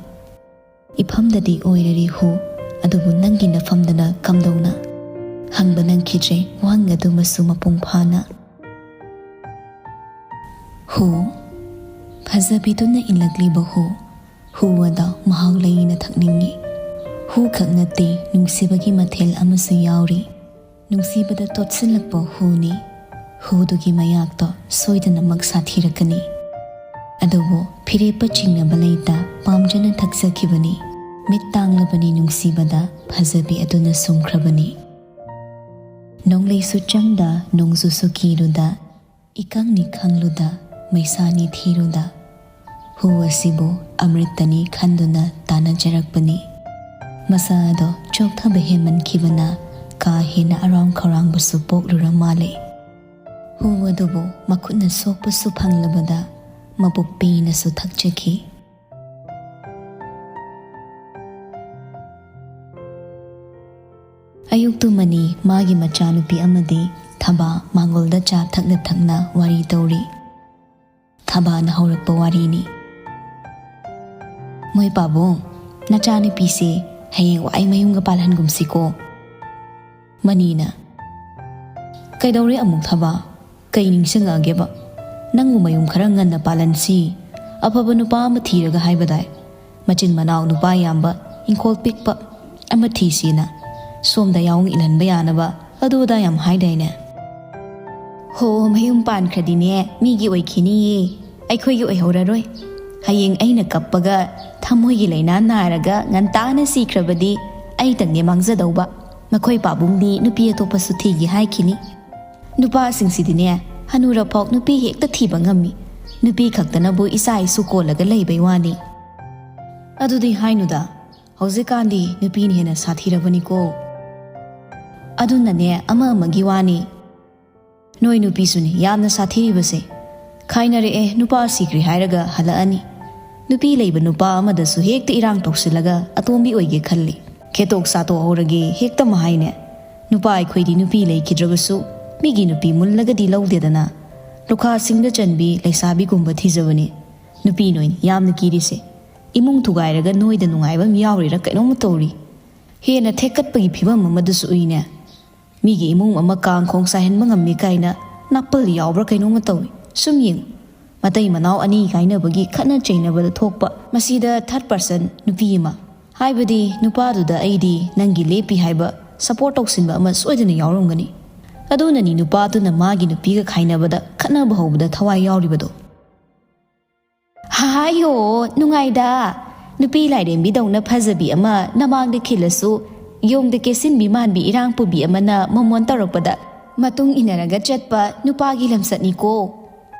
ꯏꯐꯝꯗꯗꯤ ꯑꯣꯏꯔꯔꯤ ꯍꯨ, ꯑꯗꯨꯕꯨ ꯅꯪꯒꯤ ꯅꯐꯝꯗꯅ ꯀꯝꯗꯧꯅ? ꯍꯪꯕ ꯅꯪꯈꯤꯗ꯭ꯔꯦ ꯋꯥꯍꯪ ꯑꯗꯨꯃꯁꯨ ꯃꯄꯨꯡ ꯐꯥꯅ꯫ ꯍꯨ, ꯐꯖꯕꯤꯗꯨꯅ ꯏꯜꯂꯛꯂꯤꯕ ꯍꯨ, ꯍꯨ ꯑꯗ ꯃꯍꯥꯎ ꯂꯩꯅ ꯊꯛꯅꯤꯡꯏ꯫ ꯍꯨ ꯈꯛ ꯅꯠꯇꯦ, ꯅꯨꯡꯁꯤꯕꯒꯤ ꯃꯊꯦꯜ ꯑꯃꯁꯨ ꯌꯥꯎꯔꯤ꯫ ꯅꯨꯡꯁꯤꯕꯗ ꯇꯣꯠꯁꯤꯜꯂꯛꯄ ꯍꯨꯅꯤ꯫ ꯍꯨꯗꯨꯒꯤ ꯃꯌꯥꯛꯇꯣ ꯁꯣꯏꯗꯅꯃꯛ ꯁꯥꯊꯤꯔꯛꯀꯅꯤ꯫ ꯑꯗꯨꯕꯨ ꯐꯤꯔꯦꯞꯄ ꯆꯤꯡꯅꯕ ꯂꯩꯇ ꯄꯥꯝꯖꯅ ꯊꯛꯆꯈꯤꯕꯅꯤ꯫ ꯃꯤꯠ ꯇꯥꯡꯂꯕꯅꯤ ꯅꯨꯡꯁꯤꯕꯗ, ꯐꯖꯕꯤ ꯑꯗꯨꯅ ꯁꯨꯝꯈ꯭ꯔꯕꯅꯤ꯫ ꯅꯣꯡꯂꯩꯁꯨ ꯆꯪꯗ, ꯅꯣꯡꯖꯨꯁꯨ ꯀꯤꯔꯨꯗ, ꯏꯀꯪꯅꯤ ꯈꯪꯂꯨꯗ, ꯃꯩꯁꯥꯅꯤ ꯊꯤꯔꯨꯗ꯫ ꯍꯨ ꯑꯁꯤꯕꯨ ꯑꯃ꯭ꯔꯤꯇꯅꯤ ꯈꯟꯗꯨꯅ ꯇꯥꯟꯅꯖꯔꯛꯄꯅꯤ꯫ ꯃꯁꯥ ꯑꯗꯣ ꯆꯣꯛꯊꯕ ꯍꯦꯟꯃꯟꯈꯤꯕꯅ ꯀꯥ ꯍꯦꯟꯅ ꯑꯔꯥꯎ ꯈꯧꯔꯥꯡꯕꯁꯨ ꯄꯣꯛꯂꯨꯔ ꯃꯥꯜꯂꯦ꯫ ꯍꯨ ꯑꯗꯨꯕꯨ ꯃꯈꯨꯠꯅ ꯁꯣꯛꯄꯁꯨ ꯐꯪꯂꯕꯗ ꯃꯕꯨꯛ ꯄꯦꯟꯅꯁꯨ ꯊꯛꯆꯈꯤ꯫ ꯑꯌꯨꯛꯇꯨꯃꯅꯤ ꯃꯥꯒꯤ ꯃꯆꯥꯅꯨꯄꯤ ꯑꯃꯗꯤ ꯊꯕꯥ ꯃꯥꯡꯒꯣꯜꯗ ꯆꯥ ꯊꯛꯅ ꯊꯛꯅ ꯋꯥꯔꯤ ꯇꯧꯔꯤ꯫ ꯊꯕꯥꯅ ꯍꯧꯔꯛꯄ ꯋꯥꯔꯤꯅꯤ꯫ "ꯃꯣꯏ ꯄꯥꯕꯨꯡ, ꯅꯆꯥꯅꯨꯄꯤꯁꯦ ꯍꯌꯦꯡ ꯋꯥꯏ ꯃꯌꯨꯝꯒ ꯄꯥꯜꯍꯟꯒꯨꯝꯁꯤꯀꯣ?" ꯃꯅꯤꯅ, "ꯀꯩꯗꯧꯔꯦ ꯑꯃꯨꯛ ꯊꯕꯥ? ꯀꯩ ꯅꯤꯡꯁꯤꯡꯉꯛꯑꯒꯦꯕ? ꯅꯪꯕꯨ ꯃꯌꯨꯝ ꯈꯔ ꯉꯟꯅ ꯄꯥꯜꯍꯟꯁꯤ꯫ ꯑꯐꯕ ꯅꯨꯄꯥ ꯑꯃ ꯊꯤꯔꯒ ꯍꯥꯏꯕꯗꯥꯏ? ꯃꯆꯤꯟ ꯃꯅꯥꯎ ꯅꯨꯄꯥ ꯌꯥꯝꯕ, ꯏꯪꯈꯣꯜ ꯄꯤꯛꯄ ꯑꯃ ꯊꯤꯁꯤꯅ꯫ ꯁꯣꯝꯗ ꯌꯥꯎꯅ ꯏꯜꯍꯟꯕ ꯌꯥꯅꯕ ꯑꯗꯨ ꯑꯗꯥ ꯌꯥꯝ ꯍꯥꯏꯗꯥꯏꯅꯦ?" "ꯍꯣ, ꯃꯌꯨꯝ ꯄꯥꯟꯈ꯭ꯔꯗꯤꯅꯦ ꯃꯤꯒꯤ ꯑꯣꯏꯈꯤꯅꯤꯌꯦ, ꯑꯩꯈꯣꯏꯒꯤ ꯑꯣꯏꯍꯧꯔꯔꯣꯏ꯫ ꯍꯌꯦꯡ ꯑꯩꯅ ꯀꯞꯄꯒ ꯊꯃꯣꯏꯒꯤ ꯂꯥꯏꯅꯥ ꯅꯥꯔꯒ ꯉꯟꯇꯥꯅ ꯁꯤꯈ꯭ꯔꯕꯗꯤ ꯑꯩꯇꯪꯅꯦ ꯃꯥꯡꯖꯗꯧꯕ꯫ ꯃꯈꯣꯏ ꯄꯥꯕꯨꯡꯗꯤ ꯅꯨꯄꯤ ꯑꯇꯣꯞꯄꯁꯨ ꯊꯤꯒꯦ ꯍꯥꯏꯈꯤꯅꯤ꯫ ꯅꯨꯄꯥꯁꯤꯡꯁꯤꯗꯤꯅꯦ ꯍꯅꯨꯔꯐꯥꯎ ꯅꯨꯄꯤ ꯍꯦꯛꯇ ꯊꯤꯕ ꯉꯝꯃꯤ꯫ ꯅꯨꯄꯤ ꯈꯛꯇꯅꯕꯨ ꯏꯆꯥ ꯏꯁꯨ ꯀꯣꯜꯂꯒ ꯂꯩꯕꯩ ꯋꯥꯅꯤ꯫" "ꯑꯗꯨꯗꯤ ꯍꯥꯏꯅꯨꯗ, ꯍꯧꯖꯤꯛꯀꯥꯟꯗꯤ ꯅꯨꯄꯤꯅ ꯍꯦꯟꯅ ꯁꯥꯊꯤꯔꯕꯅꯤꯀꯣ꯫ ꯑꯗꯨꯅꯅꯦ ꯑꯃ ꯑꯃꯒꯤ ꯋꯥꯅꯤ꯫ ꯅꯣꯏ ꯅꯨꯄꯤꯁꯨꯅꯤ ꯌꯥꯝꯅ ꯁꯥꯊꯤꯔꯤꯕꯁꯦ꯫ ꯈꯥꯏꯅꯔꯛꯑꯦ, ꯅꯨꯄꯥ ꯁꯤꯈ꯭ꯔꯦ ꯍꯥꯏꯔꯒ ꯍꯜꯂꯛꯑꯅꯤ꯫ ꯅꯨꯄꯤ ꯂꯩꯕ ꯅꯨꯄꯥ ꯑꯃꯗꯁꯨ ꯍꯦꯛꯇ ꯏꯔꯥꯡ ꯇꯧꯁꯤꯜꯂꯒ ꯑꯇꯣꯝꯕꯤ ꯑꯣꯏꯒꯦ ꯈꯜꯂꯤ꯫ ꯈꯦꯇꯣꯛ ꯆꯥꯊꯣꯛꯍꯧꯔꯒꯦ ꯍꯦꯛꯇ ꯃꯍꯥꯏꯅꯦ꯫ ꯅꯨꯄꯥ ꯑꯩꯈꯣꯏꯗꯤ ꯅꯨꯄꯤ ꯂꯩꯈꯤꯗ꯭ꯔꯕꯁꯨ ꯃꯤꯒꯤ ꯅꯨꯄꯤ ꯃꯨꯜꯂꯒꯗꯤ ꯂꯧꯗꯦꯗꯅ꯫ ꯂꯨꯈꯥꯁꯤꯡꯗ ꯆꯟꯕꯤ ꯂꯩꯁꯥꯕꯤꯒꯨꯝꯕ ꯊꯤꯖꯕꯅꯤ꯫ ꯅꯨꯄꯤ ꯅꯣꯏꯅꯤ ꯌꯥꯝꯅ ꯀꯤꯔꯤꯁꯦ꯫ ꯏꯃꯨꯡ ꯊꯨꯒꯥꯏꯔꯒ ꯅꯣꯏꯗ ꯅꯨꯡꯉꯥꯏꯕ ꯑꯃ ꯌꯥꯎꯔꯤꯔꯥ ꯀꯩꯅꯣꯝꯃ ꯇꯧꯔꯤ꯫ ꯍꯦꯟꯅ ꯊꯦꯛꯀꯠꯄꯒꯤ ꯐꯤꯕꯝ ꯑꯃꯗꯁꯨ ꯎꯏꯅꯦ꯫ ꯃꯤꯒꯤ ꯏꯃꯨꯡ ꯑꯃ ꯀꯥꯡ ꯈꯣꯡ ꯆꯥꯏꯍꯟꯕ ꯉꯝꯃꯤ ꯀꯥꯏꯅ ꯅꯥꯄꯜ ꯌꯥꯎꯕ꯭ꯔꯥ ꯀꯩꯅꯣꯝꯃ ꯇꯧꯏ꯫ ꯁꯨꯝ ꯌꯦꯡꯉꯨ, ꯃꯇꯩ ꯃꯅꯥꯎ ꯑꯅꯤ ꯀꯥꯏꯅꯕꯒꯤ ꯈꯠꯅ ꯆꯩꯅꯕꯗ ꯊꯣꯛꯄ, ꯃꯁꯤꯗ ꯊꯥꯔꯠ ꯄꯔꯁꯟ ꯅꯨꯄꯤ ꯑꯃ, ꯍꯥꯏꯕꯗꯤ ꯅꯨꯄꯥꯗꯨꯗ ꯑꯩꯗꯤ ꯅꯪꯒꯤ ꯂꯦꯞꯄꯤ ꯍꯥꯏꯕ ꯁꯄꯣꯔꯠ ꯇꯧꯁꯤꯟꯕ ꯑꯃ ꯁꯣꯏꯗꯅ ꯌꯥꯎꯔꯝꯒꯅꯤ꯫ ꯑꯗꯨꯅꯅꯤ ꯅꯨꯄꯥꯗꯨꯅ ꯃꯥꯒꯤ ꯅꯨꯄꯤꯒ ꯈꯥꯏꯅꯕꯗ ꯈꯠꯅꯕ ꯍꯧꯕꯗ ꯊꯋꯥꯏ ꯌꯥꯎꯔꯤꯕꯗꯣ꯫ ꯍꯥꯏꯌꯣ, ꯅꯨꯡꯉꯥꯏꯗ꯫ ꯅꯨꯄꯤ ꯂꯥꯏꯔꯦꯝꯕꯤꯗꯧꯅ ꯐꯖꯕꯤ ꯑꯃ ꯅꯃꯥꯡꯗ ꯈꯤꯜꯂꯁꯨ ꯌꯣꯡꯗ ꯀꯦꯁꯤꯟꯕꯤ ꯃꯥꯟꯕꯤ ꯏꯔꯥꯡ ꯄꯨꯕꯤ ꯑꯃꯅ ꯃꯣꯃꯣꯟ ꯇꯧꯔꯛꯄꯗ ꯃꯇꯨꯡ ꯏꯟꯅꯔꯒ ꯆꯠꯄ ꯅꯨꯄꯥꯒꯤ ꯂꯝꯆꯠꯅꯤꯀꯣ꯫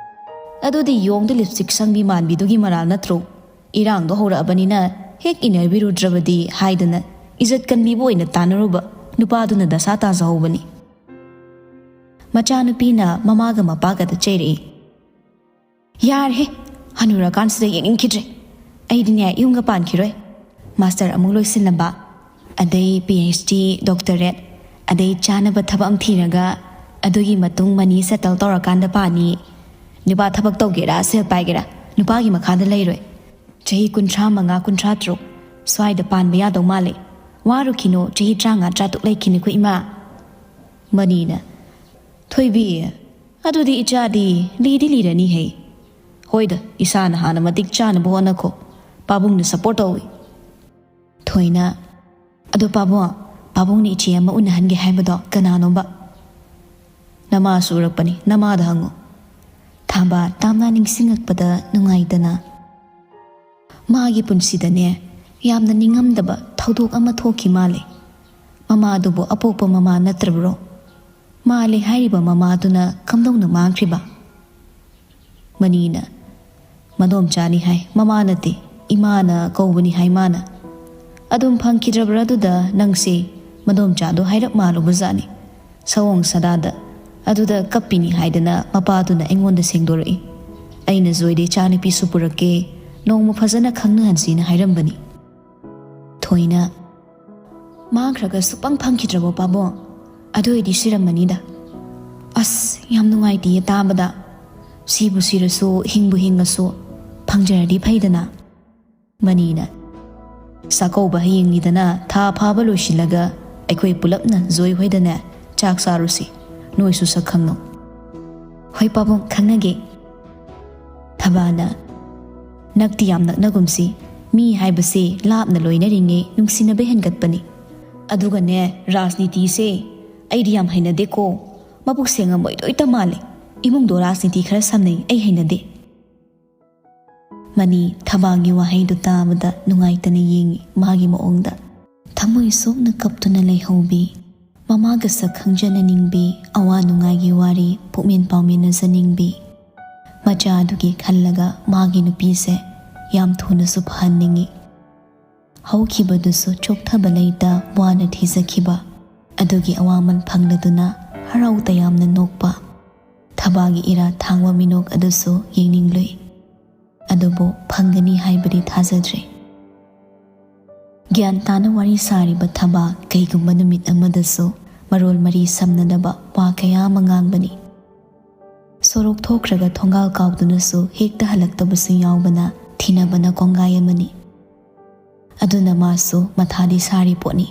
ꯑꯗꯨꯗꯤ ꯌꯣꯡꯗ ꯂꯤꯞꯁꯇꯤꯛ ꯁꯪꯕꯤ ꯃꯥꯟꯕꯤꯗꯨꯒꯤ ꯃꯔꯥꯜ ꯅꯠꯇ꯭ꯔꯣ? ꯏꯔꯥꯡꯗꯣ ꯍꯧꯔꯛꯑꯕꯅꯤꯅ ꯍꯦꯛ ꯏꯟꯅꯕꯤꯔꯨꯗ꯭ꯔꯕꯗꯤ ꯍꯥꯏꯗꯅ ꯏꯖꯠ ꯀꯟꯕꯤꯕꯨ ꯑꯣꯏꯅ ꯇꯥꯟꯅꯔꯨꯕ ꯅꯨꯄꯥꯗꯨꯅ ꯗꯁꯥ ꯇꯥꯖꯍꯧꯕꯅꯤ꯫ ꯃꯆꯥꯅꯨꯄꯤꯅ ꯃꯃꯥꯒ ꯃꯄꯥꯒꯗ ꯆꯩꯔꯛꯏ꯫ "ꯌꯥꯔꯦꯍꯦ, ꯍꯅꯨꯔꯀꯥꯟꯁꯤꯗ ꯌꯦꯡꯅꯤꯡꯈꯤꯗ꯭ꯔꯦ꯫ ꯑꯩꯗꯤꯅꯦ ꯌꯨꯝꯒ ꯄꯥꯟꯈꯤꯔꯣꯏ꯫ ꯃꯥꯁꯇꯔ ꯑꯃꯨꯛ ꯂꯣꯏꯁꯤꯜꯂꯝꯕ, ꯑꯗꯩ ꯄꯤ ꯑꯩꯆ ꯗꯤ, ꯗꯣꯛꯇꯔꯦꯠ, ꯑꯗꯩ ꯆꯥꯅꯕ ꯊꯕꯛ ꯑꯃ ꯊꯤꯔꯒ ꯑꯗꯨꯒꯤ ꯃꯇꯨꯡ ꯃꯅꯤ ꯁꯦꯇꯜ ꯇꯧꯔꯀꯥꯟꯗ ꯄꯥꯅꯤ꯫ ꯅꯨꯄꯥ ꯊꯕꯛ ꯇꯧꯒꯦꯔꯥ ꯁꯦꯜ ꯄꯥꯏꯒꯦꯔꯥ ꯅꯨꯄꯥꯒꯤ ꯃꯈꯥꯗ ꯂꯩꯔꯣꯏ꯫ ꯆꯍꯤ ꯀꯨꯟꯊ꯭ꯔꯥ ꯃꯉꯥ, ꯀꯨꯟꯊ꯭ꯔꯥ ꯇꯔꯨꯛ ꯁ꯭ꯋꯥꯏꯗ ꯄꯥꯟꯕ ꯌꯥꯗꯧ ꯃꯥꯜꯂꯦ꯫ ꯋꯥꯔꯨꯈꯤꯅꯣ, ꯆꯍꯤ ꯇꯔꯥꯃꯉꯥ, ꯇꯔꯥꯇꯔꯨꯛ ꯂꯩꯈꯤꯅꯤꯀꯣ ꯏꯃꯥ꯫" ꯃꯅꯤꯅ, "ꯊꯣꯏꯕꯤ, ꯑꯗꯨꯗꯤ ꯏꯆꯥꯗꯤ ꯂꯤꯗꯤ ꯂꯤꯔꯅꯤꯍꯦ꯫ ꯍꯣꯏꯗ, ꯏꯁꯥꯅ ꯍꯥꯟꯅ ꯃꯇꯤꯛ ꯆꯥꯅꯕ ꯍꯣꯠꯅꯈꯣ꯫ ꯄꯥꯕꯨꯡꯅ ꯁꯞꯄꯣꯔꯠ ꯇꯧꯏ꯫" ꯊꯣꯏꯅ, "ꯑꯗꯣ ꯄꯥꯕꯨꯡ, ꯄꯥꯕꯨꯡꯅ ꯏꯆꯦ ꯑꯃ ꯎꯅꯍꯟꯒꯦ ꯍꯥꯏꯕꯗꯣ ꯀꯅꯥꯅꯣꯕ?" "ꯅꯃꯥꯁꯨ ꯎꯔꯛꯄꯅꯤ, ꯅꯃꯥꯗ ꯍꯪꯉꯨ꯫" ꯊꯥꯕ ꯇꯥꯝꯅ ꯅꯤꯡꯁꯤꯡꯉꯛꯄꯗ ꯅꯨꯡꯉꯥꯏꯇꯅ, "ꯃꯥꯒꯤ ꯄꯨꯟꯁꯤꯗꯅꯦ ꯌꯥꯝꯅ ꯅꯤꯡꯉꯝꯗꯕ ꯊꯧꯗꯣꯛ ꯑꯃ ꯊꯣꯛꯈꯤ ꯃꯥꯜꯂꯦ꯫ ꯃꯃꯥꯗꯨꯕꯨ ꯑꯄꯣꯛꯄ ꯃꯃꯥ ꯅꯠꯇ꯭ꯔꯕ꯭ꯔꯣ? ꯃꯥꯜꯂꯦ ꯍꯥꯏꯔꯤꯕ ꯃꯃꯥꯗꯨꯅ ꯀꯝꯗꯧꯅ ꯃꯥꯡꯈ꯭ꯔꯤꯕ?" ꯃꯅꯤꯅ, "ꯃꯗꯣꯝꯆꯥꯅꯤ ꯍꯥꯏ, ꯃꯃꯥ ꯅꯠꯇꯦ, ꯏꯃꯥꯅ ꯀꯧꯕꯅꯤ ꯍꯥꯏ ꯃꯥꯅ꯫ ꯑꯗꯨꯝ ꯐꯪꯈꯤꯗ꯭ꯔꯕ꯭ꯔꯥ ꯑꯗꯨꯗ ꯅꯪꯁꯦ ꯃꯗꯣꯝꯆꯥꯗꯣ ꯍꯥꯏꯔꯞ ꯃꯥꯜꯂꯨꯕꯖꯥꯠꯅꯤ꯫ ꯁꯑꯣꯡ ꯁꯥꯗꯥꯗ ꯑꯗꯨꯗ ꯀꯞꯄꯤꯅꯤ ꯍꯥꯏꯗꯅ ꯃꯄꯥꯗꯨꯅ ꯑꯩꯉꯣꯟꯗ ꯁꯦꯡꯗꯣꯔꯛꯏ꯫ ꯑꯩꯅ ꯖꯣꯏꯗ ꯏꯆꯥꯅꯨꯄꯤꯁꯨ ꯄꯨꯔꯛꯀꯦ, ꯅꯣꯡꯃ ꯐꯖꯅ ꯈꯪꯅꯍꯟꯁꯤꯅ ꯍꯥꯏꯔꯝꯕꯅꯤ꯫" ꯊꯣꯏꯅ, "ꯃꯥꯡꯈ꯭ꯔꯒ ꯁꯨꯛꯐꯪ ꯐꯪꯈꯤꯗ꯭ꯔꯕꯣ ꯄꯥꯕꯨꯡ? ꯑꯗꯨ ꯑꯣꯏꯗꯤ ꯁꯤꯔꯝꯃꯅꯤꯗ꯫ ꯑꯁ, ꯌꯥꯝ ꯅꯨꯡꯉꯥꯏꯇꯤꯌꯦ ꯇꯥꯕꯗ꯫ ꯁꯤꯕꯨ ꯁꯤꯔꯁꯨ, ꯍꯤꯡꯕꯨ ꯍꯤꯡꯉꯁꯨ, ꯐꯪꯖꯔꯗꯤ ꯐꯩꯗꯅ꯫" ꯃꯅꯤꯅ, "ꯆꯥꯛꯀꯧꯕ ꯍꯌꯦꯡꯅꯤꯗꯅ, ꯊꯥ ꯐꯥꯕ ꯂꯣꯏꯁꯤꯜꯂꯒ ꯑꯩꯈꯣꯏ ꯄꯨꯂꯞꯅ ꯖꯣꯏ ꯍꯣꯏꯗꯅꯦ ꯆꯥꯛ ꯆꯥꯔꯨꯁꯤ꯫ ꯅꯣꯏꯁꯨ ꯁꯛ ꯈꯪꯉꯣ꯫" "ꯍꯣꯏ ꯄꯥꯕꯨꯡ, ꯈꯪꯅꯒꯦ꯫" ꯊꯕꯥꯅ, "ꯅꯛꯇꯤ ꯌꯥꯝ ꯅꯛꯅꯒꯨꯝꯁꯤ꯫ ꯃꯤ ꯍꯥꯏꯕꯁꯦ ꯂꯥꯞꯅ ꯂꯣꯏꯅꯔꯤꯉꯩ ꯅꯨꯡꯁꯤꯅꯕ ꯍꯦꯟꯒꯠꯄꯅꯤ꯫ ꯑꯗꯨꯒꯅꯦ, ꯔꯥꯖꯅꯤꯇꯤꯁꯦ ꯑꯩꯗꯤ ꯌꯥꯝ ꯍꯩꯅꯗꯦꯀꯣ꯫ ꯃꯕꯨꯛ ꯁꯦꯡꯉꯝꯃꯣꯏꯗꯣꯏ ꯇ ꯃꯥꯜꯂꯦ꯫ ꯏꯃꯨꯡꯗꯣ ꯔꯥꯖꯅꯤꯇꯤ ꯈꯔ ꯁꯝꯅꯩ, ꯑꯩ ꯍꯩꯅꯗꯦ꯫" ꯃꯅꯤ ꯊꯕꯥꯒꯤ ꯋꯥꯍꯩꯗꯨ ꯇꯥꯕꯗ ꯅꯨꯡꯉꯥꯏꯇꯅ ꯌꯦꯡꯉꯤ ꯃꯥꯒꯤ ꯃꯑꯣꯡꯗ꯫ ꯊꯃꯣꯏ ꯁꯣꯛꯅ ꯀꯞꯇꯨꯅ ꯂꯩꯍꯧꯕꯤ, ꯃꯃꯥꯒ ꯁꯛ ꯈꯪꯖꯅꯅꯤꯡꯕꯤ, ꯑꯋꯥ ꯅꯨꯡꯉꯥꯏꯒꯤ ꯋꯥꯔꯤ ꯄꯨꯛꯃꯦꯟ ꯄꯥꯎꯃꯤꯟꯅꯖꯅꯤꯡꯕꯤ꯫ ꯃꯆꯥ ꯑꯗꯨꯒꯤ ꯈꯜꯂꯒ ꯃꯥꯒꯤ ꯅꯨꯄꯤꯁꯦ ꯌꯥꯝ ꯊꯨꯅꯁꯨ ꯐꯍꯟꯅꯤꯡꯏ꯫ ꯍꯧꯈꯤꯕꯗꯨꯁꯨ ꯆꯣꯛꯊꯕ ꯂꯩꯇ ꯋꯥꯅ ꯊꯤꯖꯈꯤꯕ꯫ ꯑꯗꯨꯒꯤ ꯑꯋꯥꯃꯜ ꯐꯪꯂꯗꯨꯅ ꯍꯔꯥꯎ ꯇꯌꯥꯝꯅ ꯅꯣꯛꯄ꯫ ꯊꯕꯥꯒꯤ ꯏꯔꯥ ꯊꯥꯡꯕ ꯃꯤꯅꯣꯛ ꯑꯗꯨꯁꯨ ꯌꯦꯡꯅꯤꯡꯂꯨꯏ꯫ ꯑꯗꯨꯕꯨ ꯐꯪꯒꯅꯤ ꯍꯥꯏꯕꯗꯤ ꯊꯥꯖꯗ꯭ꯔꯦ꯫ ꯒ꯭ꯌꯥꯟ ꯇꯥꯅ ꯋꯥꯔꯤ ꯁꯥꯔꯤꯕ ꯊꯕꯥ ꯀꯩꯒꯨꯝꯕ ꯅꯨꯃꯤꯠ ꯑꯃꯗꯁꯨ ꯃꯔꯣꯜ ꯃꯔꯤ ꯁꯝꯅꯗꯕ ꯋꯥ ꯀꯌꯥ ꯑꯃ ꯉꯥꯡꯕꯅꯤ꯫ ꯁꯣꯔꯣꯛ ꯊꯣꯛꯈ꯭ꯔꯒ ꯊꯣꯡꯒꯥꯜ ꯀꯥꯎꯗꯨꯅꯁꯨ ꯍꯦꯛꯇ ꯍꯜꯂꯛꯇꯕꯁꯨ ꯌꯥꯎꯕꯅ ꯊꯤꯅꯕꯅ ꯀꯣꯡꯒꯥꯏ ꯑꯃꯅꯤ꯫ ꯑꯗꯨꯅ ꯃꯥꯁꯨ ꯃꯊꯥꯗꯤ ꯁꯥꯔꯤ ꯄꯣꯠꯅꯤ꯫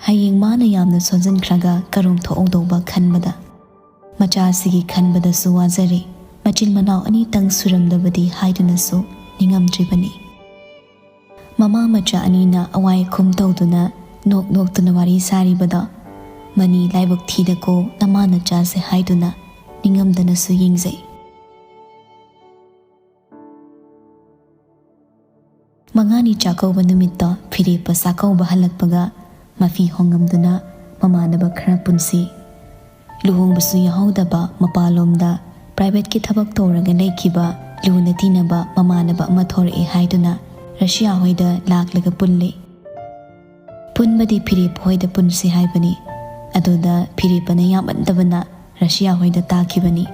ꯍꯌꯦꯡ ꯃꯥꯅ ꯌꯥꯝꯅ ꯁꯣꯟꯖꯟꯈ꯭ꯔꯒ ꯀꯔꯣꯝ ꯊꯣꯛꯍꯧꯗꯧꯕ ꯈꯟꯕꯗ꯫ ꯃꯆꯥꯁꯤꯒꯤ ꯈꯟꯕꯗꯁꯨ ꯋꯥꯖꯔꯦ꯫ ꯃꯆꯤꯟ ꯃꯅꯥꯎ ꯑꯅꯤꯇꯪ ꯁꯨꯔꯝꯗꯕꯗꯤ ꯍꯥꯏꯗꯨꯅꯁꯨ ꯅꯤꯡꯉꯝꯗ꯭ꯔꯤꯕꯅꯤ꯫ ꯃꯃꯥ ꯃꯆꯥ ꯑꯅꯤꯅ ꯑꯋꯥꯏ ꯑꯈꯨꯝ ꯇꯧꯗꯨꯅ ꯅꯣꯛ ꯅꯣꯛꯇꯨꯅ ꯋꯥꯔꯤ ꯁꯥꯔꯤꯕꯗꯣ, ꯃꯅꯤ ꯂꯥꯏꯕꯛ ꯊꯤꯗꯀꯣ ꯅꯃꯥ ꯅꯆꯥꯁꯦ ꯍꯥꯏꯗꯨꯅ ꯅꯤꯡꯉꯝꯗꯅꯁꯨ ꯌꯦꯡꯖꯩ꯫ ꯃꯉꯥꯅꯤ ꯆꯥꯛꯀꯧꯕ ꯅꯨꯃꯤꯠꯇꯣ ꯐꯤꯔꯦꯞꯄ ꯆꯥꯛꯀꯧꯕ ꯍꯜꯂꯛꯄꯒ ꯃꯐꯤ ꯍꯣꯡꯉꯝꯗꯨꯅ ꯃꯃꯥꯟꯅꯕ ꯈꯔ ꯄꯨꯟꯁꯤ, ꯂꯨꯍꯣꯡꯕꯁꯨ ꯌꯥꯍꯧꯗꯕ ꯃꯄꯥꯟꯂꯣꯝꯗ ꯄ꯭ꯔꯥꯏꯚꯦꯠꯀꯤ ꯊꯕꯛ ꯇꯧꯔꯒ ꯂꯩꯈꯤꯕ ꯂꯨꯅ ꯇꯤꯟꯅꯕ ꯃꯃꯥꯟꯅꯕ ꯑꯃ ꯊꯣꯔꯛꯑꯦ ꯍꯥꯏꯗꯨꯅ ꯔꯁꯤꯌꯥ ꯍꯣꯏꯗ ꯂꯥꯛꯂꯒ ꯄꯨꯜꯂꯦ꯫ ꯄꯨꯟꯕꯗꯤ ꯐꯤꯔꯦꯞ ꯍꯣꯏꯗ ꯄꯨꯟꯁꯤ ꯍꯥꯏꯕꯅꯤ꯫ ꯑꯗꯨꯗ ꯐꯤꯔꯦꯞꯄꯅ ꯌꯥꯝꯃꯟꯗꯕꯅ ꯔꯁꯤꯌꯥ ꯍꯣꯏꯗ ꯇꯥꯈꯤꯕꯅꯤ꯫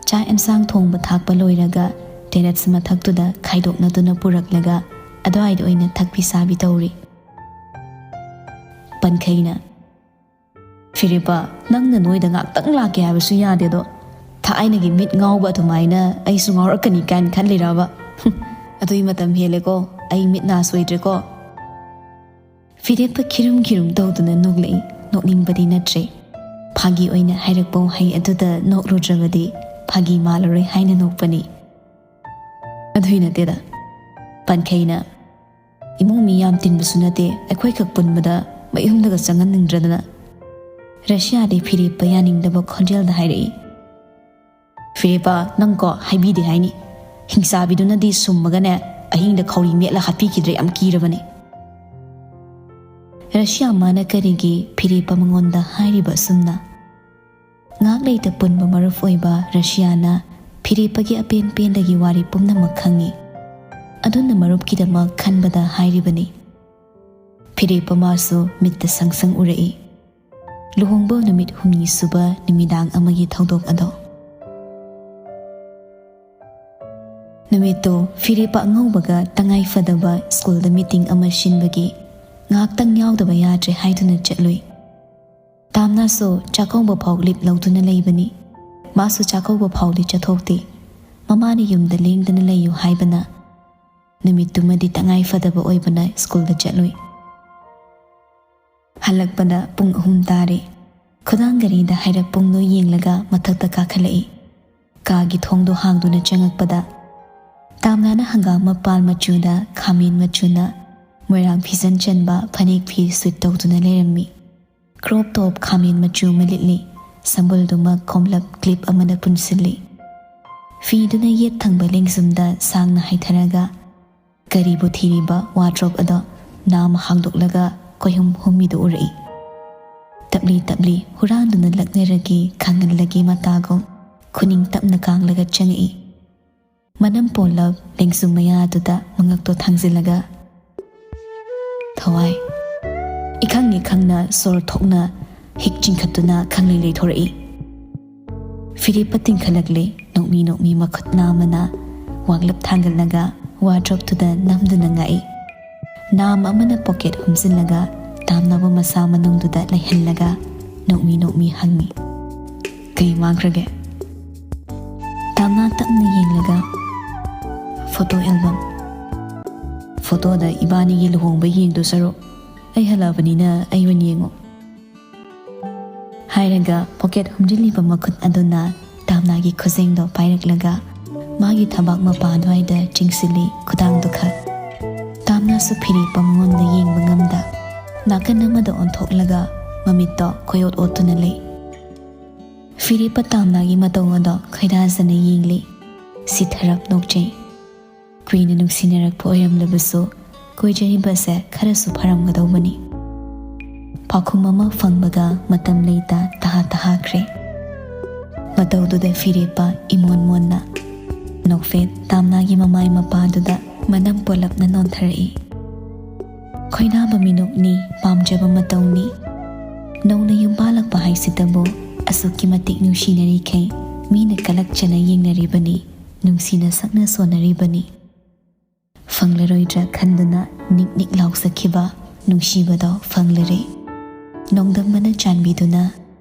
ꯆꯥꯛ ꯑꯦꯟꯁꯥꯡ ꯊꯣꯡꯕ ꯊꯥꯛꯄ ꯂꯣꯏꯔꯒ ꯇꯦꯔꯦꯁ ꯃꯊꯛꯇꯨꯗ ꯈꯥꯏꯗꯣꯛꯅꯗꯨꯅ ꯄꯨꯔꯛꯂꯒ ꯑꯗꯨꯋꯥꯏꯗ ꯑꯣꯏꯅ ꯊꯛꯄꯤ ꯆꯥꯕꯤ ꯇꯧꯔꯤ꯫ ꯄꯟꯈꯩꯅ, "ꯐꯤꯔꯦꯞꯄ, ꯅꯪꯅ ꯅꯣꯏꯗ ꯉꯥꯛꯇꯪ ꯂꯥꯛꯀꯦ ꯍꯥꯏꯕꯁꯨ ꯌꯥꯗꯦꯗꯣ꯫ ꯊꯥꯏꯅꯒꯤ ꯃꯤꯠ ꯉꯥꯎꯕ ꯑꯗꯨꯃꯥꯏꯅ ꯑꯩꯁꯨ ꯉꯥꯎꯔꯛꯀꯅꯤ ꯀꯥꯏꯅ ꯈꯜꯂꯤꯔꯕ? ꯑꯗꯨꯏ ꯃꯇꯝ ꯍꯦꯜꯂꯦꯀꯣ, ꯑꯩ ꯃꯤꯠ ꯅꯥ ꯁꯣꯏꯗ꯭ꯔꯦꯀꯣ?" ꯐꯤꯔꯦꯞꯄ ꯈꯤꯔꯨꯝ ꯈꯤꯔꯨꯝ ꯇꯧꯗꯨꯅ ꯅꯣꯛꯂꯛꯏ꯫ ꯅꯣꯛꯅꯤꯡꯕꯗꯤ ꯅꯠꯇ꯭ꯔꯦ꯫ ꯐꯥꯒꯤ ꯑꯣꯏꯅ ꯍꯥꯏꯔꯛꯄ ꯋꯥꯍꯩ ꯑꯗꯨꯗ ꯅꯣꯛꯂꯨꯗ꯭ꯔꯕꯗꯤ ꯐꯥꯒꯤ ꯃꯥꯜꯂꯔꯣꯏ ꯍꯥꯏꯅ ꯅꯣꯛꯄꯅꯤ꯫ ꯑꯗꯨꯏ ꯅꯠꯇꯦꯗ꯫ ꯄꯟꯈꯩꯅ, "ꯏꯃꯨꯡ ꯃꯤ ꯌꯥꯝ ꯇꯤꯟꯕꯁꯨ ꯅꯠꯇꯦ, ꯑꯩꯈꯣꯏꯈꯛ ꯄꯨꯟꯕꯗ ꯃꯌꯨꯝꯗꯒ ꯆꯪꯍꯟꯅꯤꯡꯗ꯭ꯔꯗꯅ?" ꯔꯁꯤꯌꯥꯗꯤ ꯐꯤꯔꯦꯞꯄ ꯌꯥꯅꯤꯡꯗꯕ ꯈꯣꯟꯖꯦꯜꯗ ꯍꯥꯏꯔꯛꯏ꯫ "ꯐꯤꯔꯦꯞꯄ, ꯅꯪꯀꯣ ꯍꯥꯏꯕꯤꯗꯦ ꯍꯥꯏꯅꯤ꯫ ꯍꯤꯡꯆꯥꯕꯤꯗꯨꯅꯗꯤ ꯁꯨꯝꯃꯒꯅꯦ ꯑꯍꯤꯡꯗ ꯈꯧꯔꯤ ꯃꯦꯠꯂ ꯍꯥꯠꯄꯤꯈꯤꯗ꯭ꯔꯦ, ꯌꯥꯝ ꯀꯤꯔꯕꯅꯦ꯫ ꯔꯁꯤꯌꯥ ꯃꯥꯅ ꯀꯔꯤꯒꯤ ꯐꯤꯔꯦꯞꯄ ꯃꯉꯣꯟꯗ ꯍꯥꯏꯔꯤꯕ ꯑꯁꯨꯝꯅ? ꯉꯥꯛ ꯂꯩꯇ ꯄꯨꯟꯕ ꯃꯔꯨꯞ ꯑꯣꯏꯕ ꯔꯁꯤꯌꯥꯅ ꯐꯤꯔꯦꯞꯄꯒꯤ ꯑꯄꯦꯟ ꯄꯦꯟꯗꯒꯤ ꯋꯥꯔꯤ ꯄꯨꯝꯅꯃꯛ ꯈꯪꯉꯤ꯫ ꯑꯗꯨꯅ ꯃꯔꯨꯞꯀꯤꯗꯃꯛ ꯈꯟꯕꯗ ꯍꯥꯏꯔꯤꯕꯅꯤ꯫ ꯐꯤꯔꯦꯞꯄ ꯃꯥꯁꯨ ꯃꯤꯠꯇ ꯁꯪ ꯁꯪ ꯎꯔꯛꯏ꯫ ꯂꯨꯍꯣꯡꯕ ꯅꯨꯃꯤꯠ ꯍꯨꯝꯅꯤ ꯁꯨꯕ ꯅꯨꯃꯤꯗꯥꯡ ꯑꯃꯒꯤ ꯊꯧꯗꯣꯛ ꯑꯗꯣ꯫ ꯅꯨꯃꯤꯠꯇꯨ ꯐꯤꯔꯦꯞꯄ ꯑꯉꯧꯕꯒ ꯇꯉꯥꯏ ꯐꯗꯕ ꯁ꯭ꯀꯨꯜꯗ ꯃꯤꯇꯤꯡ ꯑꯃ ꯁꯤꯟꯕꯒꯤ ꯉꯥꯏꯍꯥꯛꯇꯪ ꯌꯥꯎꯗꯕ ꯌꯥꯗ꯭ꯔꯦ ꯍꯥꯏꯗꯨꯅ ꯆꯠꯂꯨꯏ꯫ ꯇꯥꯝꯅꯥꯁꯨ ꯆꯥꯛꯀꯧꯕ ꯐꯥꯎ ꯂꯤꯞ ꯂꯧꯗꯨꯅ ꯂꯩꯕꯅꯤ꯫ ꯃꯥꯁꯨ ꯆꯥꯛꯀꯧꯕ ꯐꯥꯎꯗꯤ ꯆꯠꯊꯣꯛꯇꯦ꯫ ꯃꯃꯥꯅ ꯌꯨꯝꯗ ꯂꯦꯡꯗꯅ ꯂꯩꯌꯨ ꯍꯥꯏꯕꯅ꯫ ꯅꯨꯃꯤꯠꯇꯨꯃꯗꯤ ꯇꯉꯥꯏ ꯐꯗꯕ ꯑꯣꯏꯕꯅ ꯁ꯭ꯀꯨꯜꯗ ꯆꯠꯂꯨꯏ꯫ ꯍꯜꯂꯛꯄꯗ ꯄꯨꯡ ꯑꯍꯨꯝ ꯇꯥꯔꯦ꯫ ꯈꯨꯗꯥꯡ ꯒꯥꯔꯤꯗ ꯍꯥꯏꯔꯞ ꯄꯨꯡꯗꯣ ꯌꯦꯡꯂꯒ ꯃꯊꯛꯇ ꯀꯥꯈꯠꯂꯛꯏ꯫ ꯀꯥꯒꯤ ꯊꯣꯡꯗꯣ ꯍꯥꯡꯗꯨꯅ ꯆꯪꯉꯛꯄꯗ ꯇꯥꯝꯅꯥꯅ ꯍꯪꯒꯥꯝ ꯃꯄꯥꯜ ꯃꯆꯨꯗ ꯈꯥꯃꯦꯟ ꯃꯆꯨꯅ ꯃꯣꯏꯔꯥꯡ ꯐꯤꯖꯟ ꯆꯟꯕ ꯐꯅꯦꯛ ꯐꯤ ꯁꯨꯠ ꯇꯧꯗꯨꯅ ꯂꯩꯔꯝꯃꯤ꯫ ꯀ꯭ꯔꯣꯞ ꯇꯣꯞ ꯈꯥꯃꯦꯟ ꯃꯆꯨ ꯑꯃ ꯂꯤꯠꯂꯤ꯫ ꯁꯝꯕꯜꯗꯨꯃ ꯈꯣꯝꯂꯞ ꯀ꯭ꯂꯤꯞ ꯑꯃꯅ ꯄꯨꯟꯁꯤꯜꯂꯤ꯫ ꯐꯤꯗꯨꯅ ꯌꯦꯠ ꯊꯪꯕ ꯂꯦꯡꯖꯨꯝꯗ ꯁꯥꯡꯅ ꯍꯥꯏꯊꯔꯒ ꯀꯔꯤꯕꯨ ꯊꯤꯔꯤꯕ ꯋꯥꯗ꯭ꯔꯣꯞ ꯑꯗꯣ ꯅꯥꯝ ꯍꯥꯡꯗꯣꯛꯂꯒ ꯀꯣꯏꯍꯨꯝ ꯍꯨꯝꯃꯤꯗꯨ ꯎꯔꯛꯏ꯫ ꯇꯞꯂꯤ ꯇꯞꯂꯤ ꯍꯨꯔꯥꯟꯗꯨꯅ ꯂꯛꯅꯔꯒꯦ ꯈꯪꯍꯜꯂꯒꯦ ꯃꯇꯥꯒꯨꯝ ꯈꯨꯅꯤꯡ ꯇꯞꯅ ꯀꯥꯡꯂꯒ ꯆꯪꯉꯛꯏ꯫ ꯃꯅꯝ ꯄꯣꯜꯂꯞ ꯂꯦꯡꯖꯨꯝ ꯃꯌꯥꯗꯨꯗ ꯃꯉꯛꯇꯣ ꯊꯥꯡꯖꯤꯜꯂꯒ ꯊꯋꯥꯏ ꯏꯈꯪ ꯏꯈꯪꯅ ꯁꯣꯔ ꯊꯣꯛꯅ ꯍꯤꯛ ꯆꯤꯡꯈꯠꯇꯨꯅ ꯈꯪꯂꯩ ꯂꯩꯊꯣꯔꯛꯏ꯫ ꯐꯤꯔꯦꯞꯄ ꯇꯤꯡꯈꯠꯂꯛꯂꯦ꯫ ꯅꯣꯛꯃꯤ ꯅꯣꯛꯃꯤ ꯃꯈꯨꯠ ꯅꯥꯝꯃꯅ ꯋꯥꯡꯂꯞ ꯊꯥꯡꯒꯠꯂꯒ ꯋꯥꯗ꯭ꯔꯣꯞꯇꯨꯗ ꯅꯝꯗꯨꯅ ꯉꯥꯛꯏ꯫ ꯅꯥꯝ ꯑꯃꯅ ꯄꯣꯀꯦꯠ ꯍꯨꯝꯖꯤꯜꯂꯒ ꯇꯥꯝꯅꯕ ꯃꯁꯥ ꯃꯅꯨꯡꯗꯨꯗ ꯂꯩꯍꯜꯂꯒ ꯅꯣꯛꯃꯤ ꯅꯣꯛꯃꯤ ꯍꯪꯉꯤ, "ꯀꯩ ꯃꯥꯡꯈ꯭ꯔꯒꯦ?" ꯇꯥꯝꯅꯥ ꯇꯞꯅ ꯌꯦꯡꯂꯒ, "ꯐꯣꯇꯣ ꯑꯦꯜꯕꯝ꯫ ꯐꯣꯇꯣꯗ ꯏꯕꯥꯅꯤꯒꯤ ꯂꯨꯍꯣꯡꯕ ꯌꯦꯡꯗꯣ ꯁꯔꯨꯛ ꯑꯩ ꯍꯜꯂꯛꯑꯕꯅꯤꯅ ꯑꯩ ꯑꯣꯏꯅ ꯌꯦꯡꯉꯣ," ꯍꯥꯏꯔꯒ ꯄꯣꯀꯦꯠ ꯍꯨꯝꯖꯤꯜꯂꯤꯕ ꯃꯈꯨꯠ ꯑꯗꯨꯅ ꯇꯥꯝꯅꯥꯒꯤ ꯈꯨꯖꯦꯡꯗꯣ ꯄꯥꯏꯔꯛꯂꯒ ꯃꯥꯒꯤ ꯊꯕꯥꯛ ꯃꯄꯥ ꯑꯗꯨꯋꯥꯏꯗ ꯆꯤꯡꯁꯤꯜꯂꯤ ꯈꯨꯗꯥꯡꯗꯨ ꯈꯛ꯫ ꯇꯥꯝꯅꯥꯁꯨ ꯐꯤꯔꯦꯞꯄ ꯃꯉꯣꯟꯗ ꯌꯦꯡꯕ ꯉꯝꯗ ꯅꯥꯀꯟ ꯑꯃꯗ ꯑꯣꯟꯊꯣꯛꯂꯒ ꯃꯃꯤꯠꯇꯣ ꯀꯣꯏꯑꯣꯠ ꯑꯣꯠꯇꯨꯅ ꯂꯩ꯫ ꯐꯤꯔꯦꯞꯄ ꯇꯥꯝꯅꯥꯒꯤ ꯃꯇꯧ ꯑꯗꯣ ꯈꯣꯏꯗꯥꯖꯅ ꯌꯦꯡꯂꯤ꯫ ꯁꯤꯊꯔꯞ ꯅꯣꯛꯆꯩ꯫ ꯀꯨꯏꯅ ꯅꯨꯡꯁꯤꯅꯔꯛꯄ ꯑꯣꯏꯔꯝꯂꯕꯁꯨ ꯀꯣꯏꯖꯔꯤꯕꯁꯦ ꯈꯔꯁꯨ ꯐꯔꯝꯒꯗꯧꯕꯅꯤ꯫ ꯄꯥꯎꯈꯨꯝ ꯑꯃ ꯐꯪꯕꯒ ꯃꯇꯝ ꯂꯩꯇ ꯇꯍꯥ ꯇꯍꯥꯈ꯭ꯔꯦ꯫ ꯃꯇꯧꯗꯨꯗ ꯐꯤꯔꯦꯞꯄ ꯏꯃꯣꯟ ꯃꯣꯟꯅ ꯅꯣꯛꯐꯦꯠ ꯇꯥꯝꯅꯥꯒꯤ ꯃꯃꯥꯏ ꯃꯄꯥꯗꯨꯗ ꯃꯅꯝ ꯄꯣꯂꯞꯅ ꯅꯣꯟꯊꯔꯛꯏ꯫ ꯈꯣꯏꯗꯥꯕ ꯃꯤꯅꯣꯛꯅꯤ, ꯄꯥꯝꯖꯕ ꯃꯇꯧꯅꯤ꯫ ꯅꯧꯅ ꯌꯨꯝ ꯄꯥꯜꯂꯛꯄ ꯍꯥꯏꯁꯤꯗꯕꯨ ꯑꯁꯨꯛꯀꯤ ꯃꯇꯤꯛ ꯅꯨꯡꯁꯤꯅꯔꯤꯈꯩ ꯃꯤꯅ ꯀꯂꯛꯆꯅ ꯌꯦꯡꯅꯔꯤꯕꯅꯤ, ꯅꯨꯡꯁꯤꯅ ꯁꯛꯅ ꯁꯣꯟꯅꯔꯤꯕꯅꯤ꯫ ꯐꯪꯂꯔꯣꯏꯗ꯭ꯔꯥ ꯈꯟꯗꯨꯅ ꯅꯤꯛ ꯅꯤꯛ ꯂꯥꯎꯖꯈꯤꯕ ꯅꯨꯡꯁꯤꯕꯗꯣ ꯐꯪꯂꯔꯦ꯫ ꯅꯣꯡꯗꯝꯕꯅ ꯆꯥꯟꯕꯤꯗꯨꯅ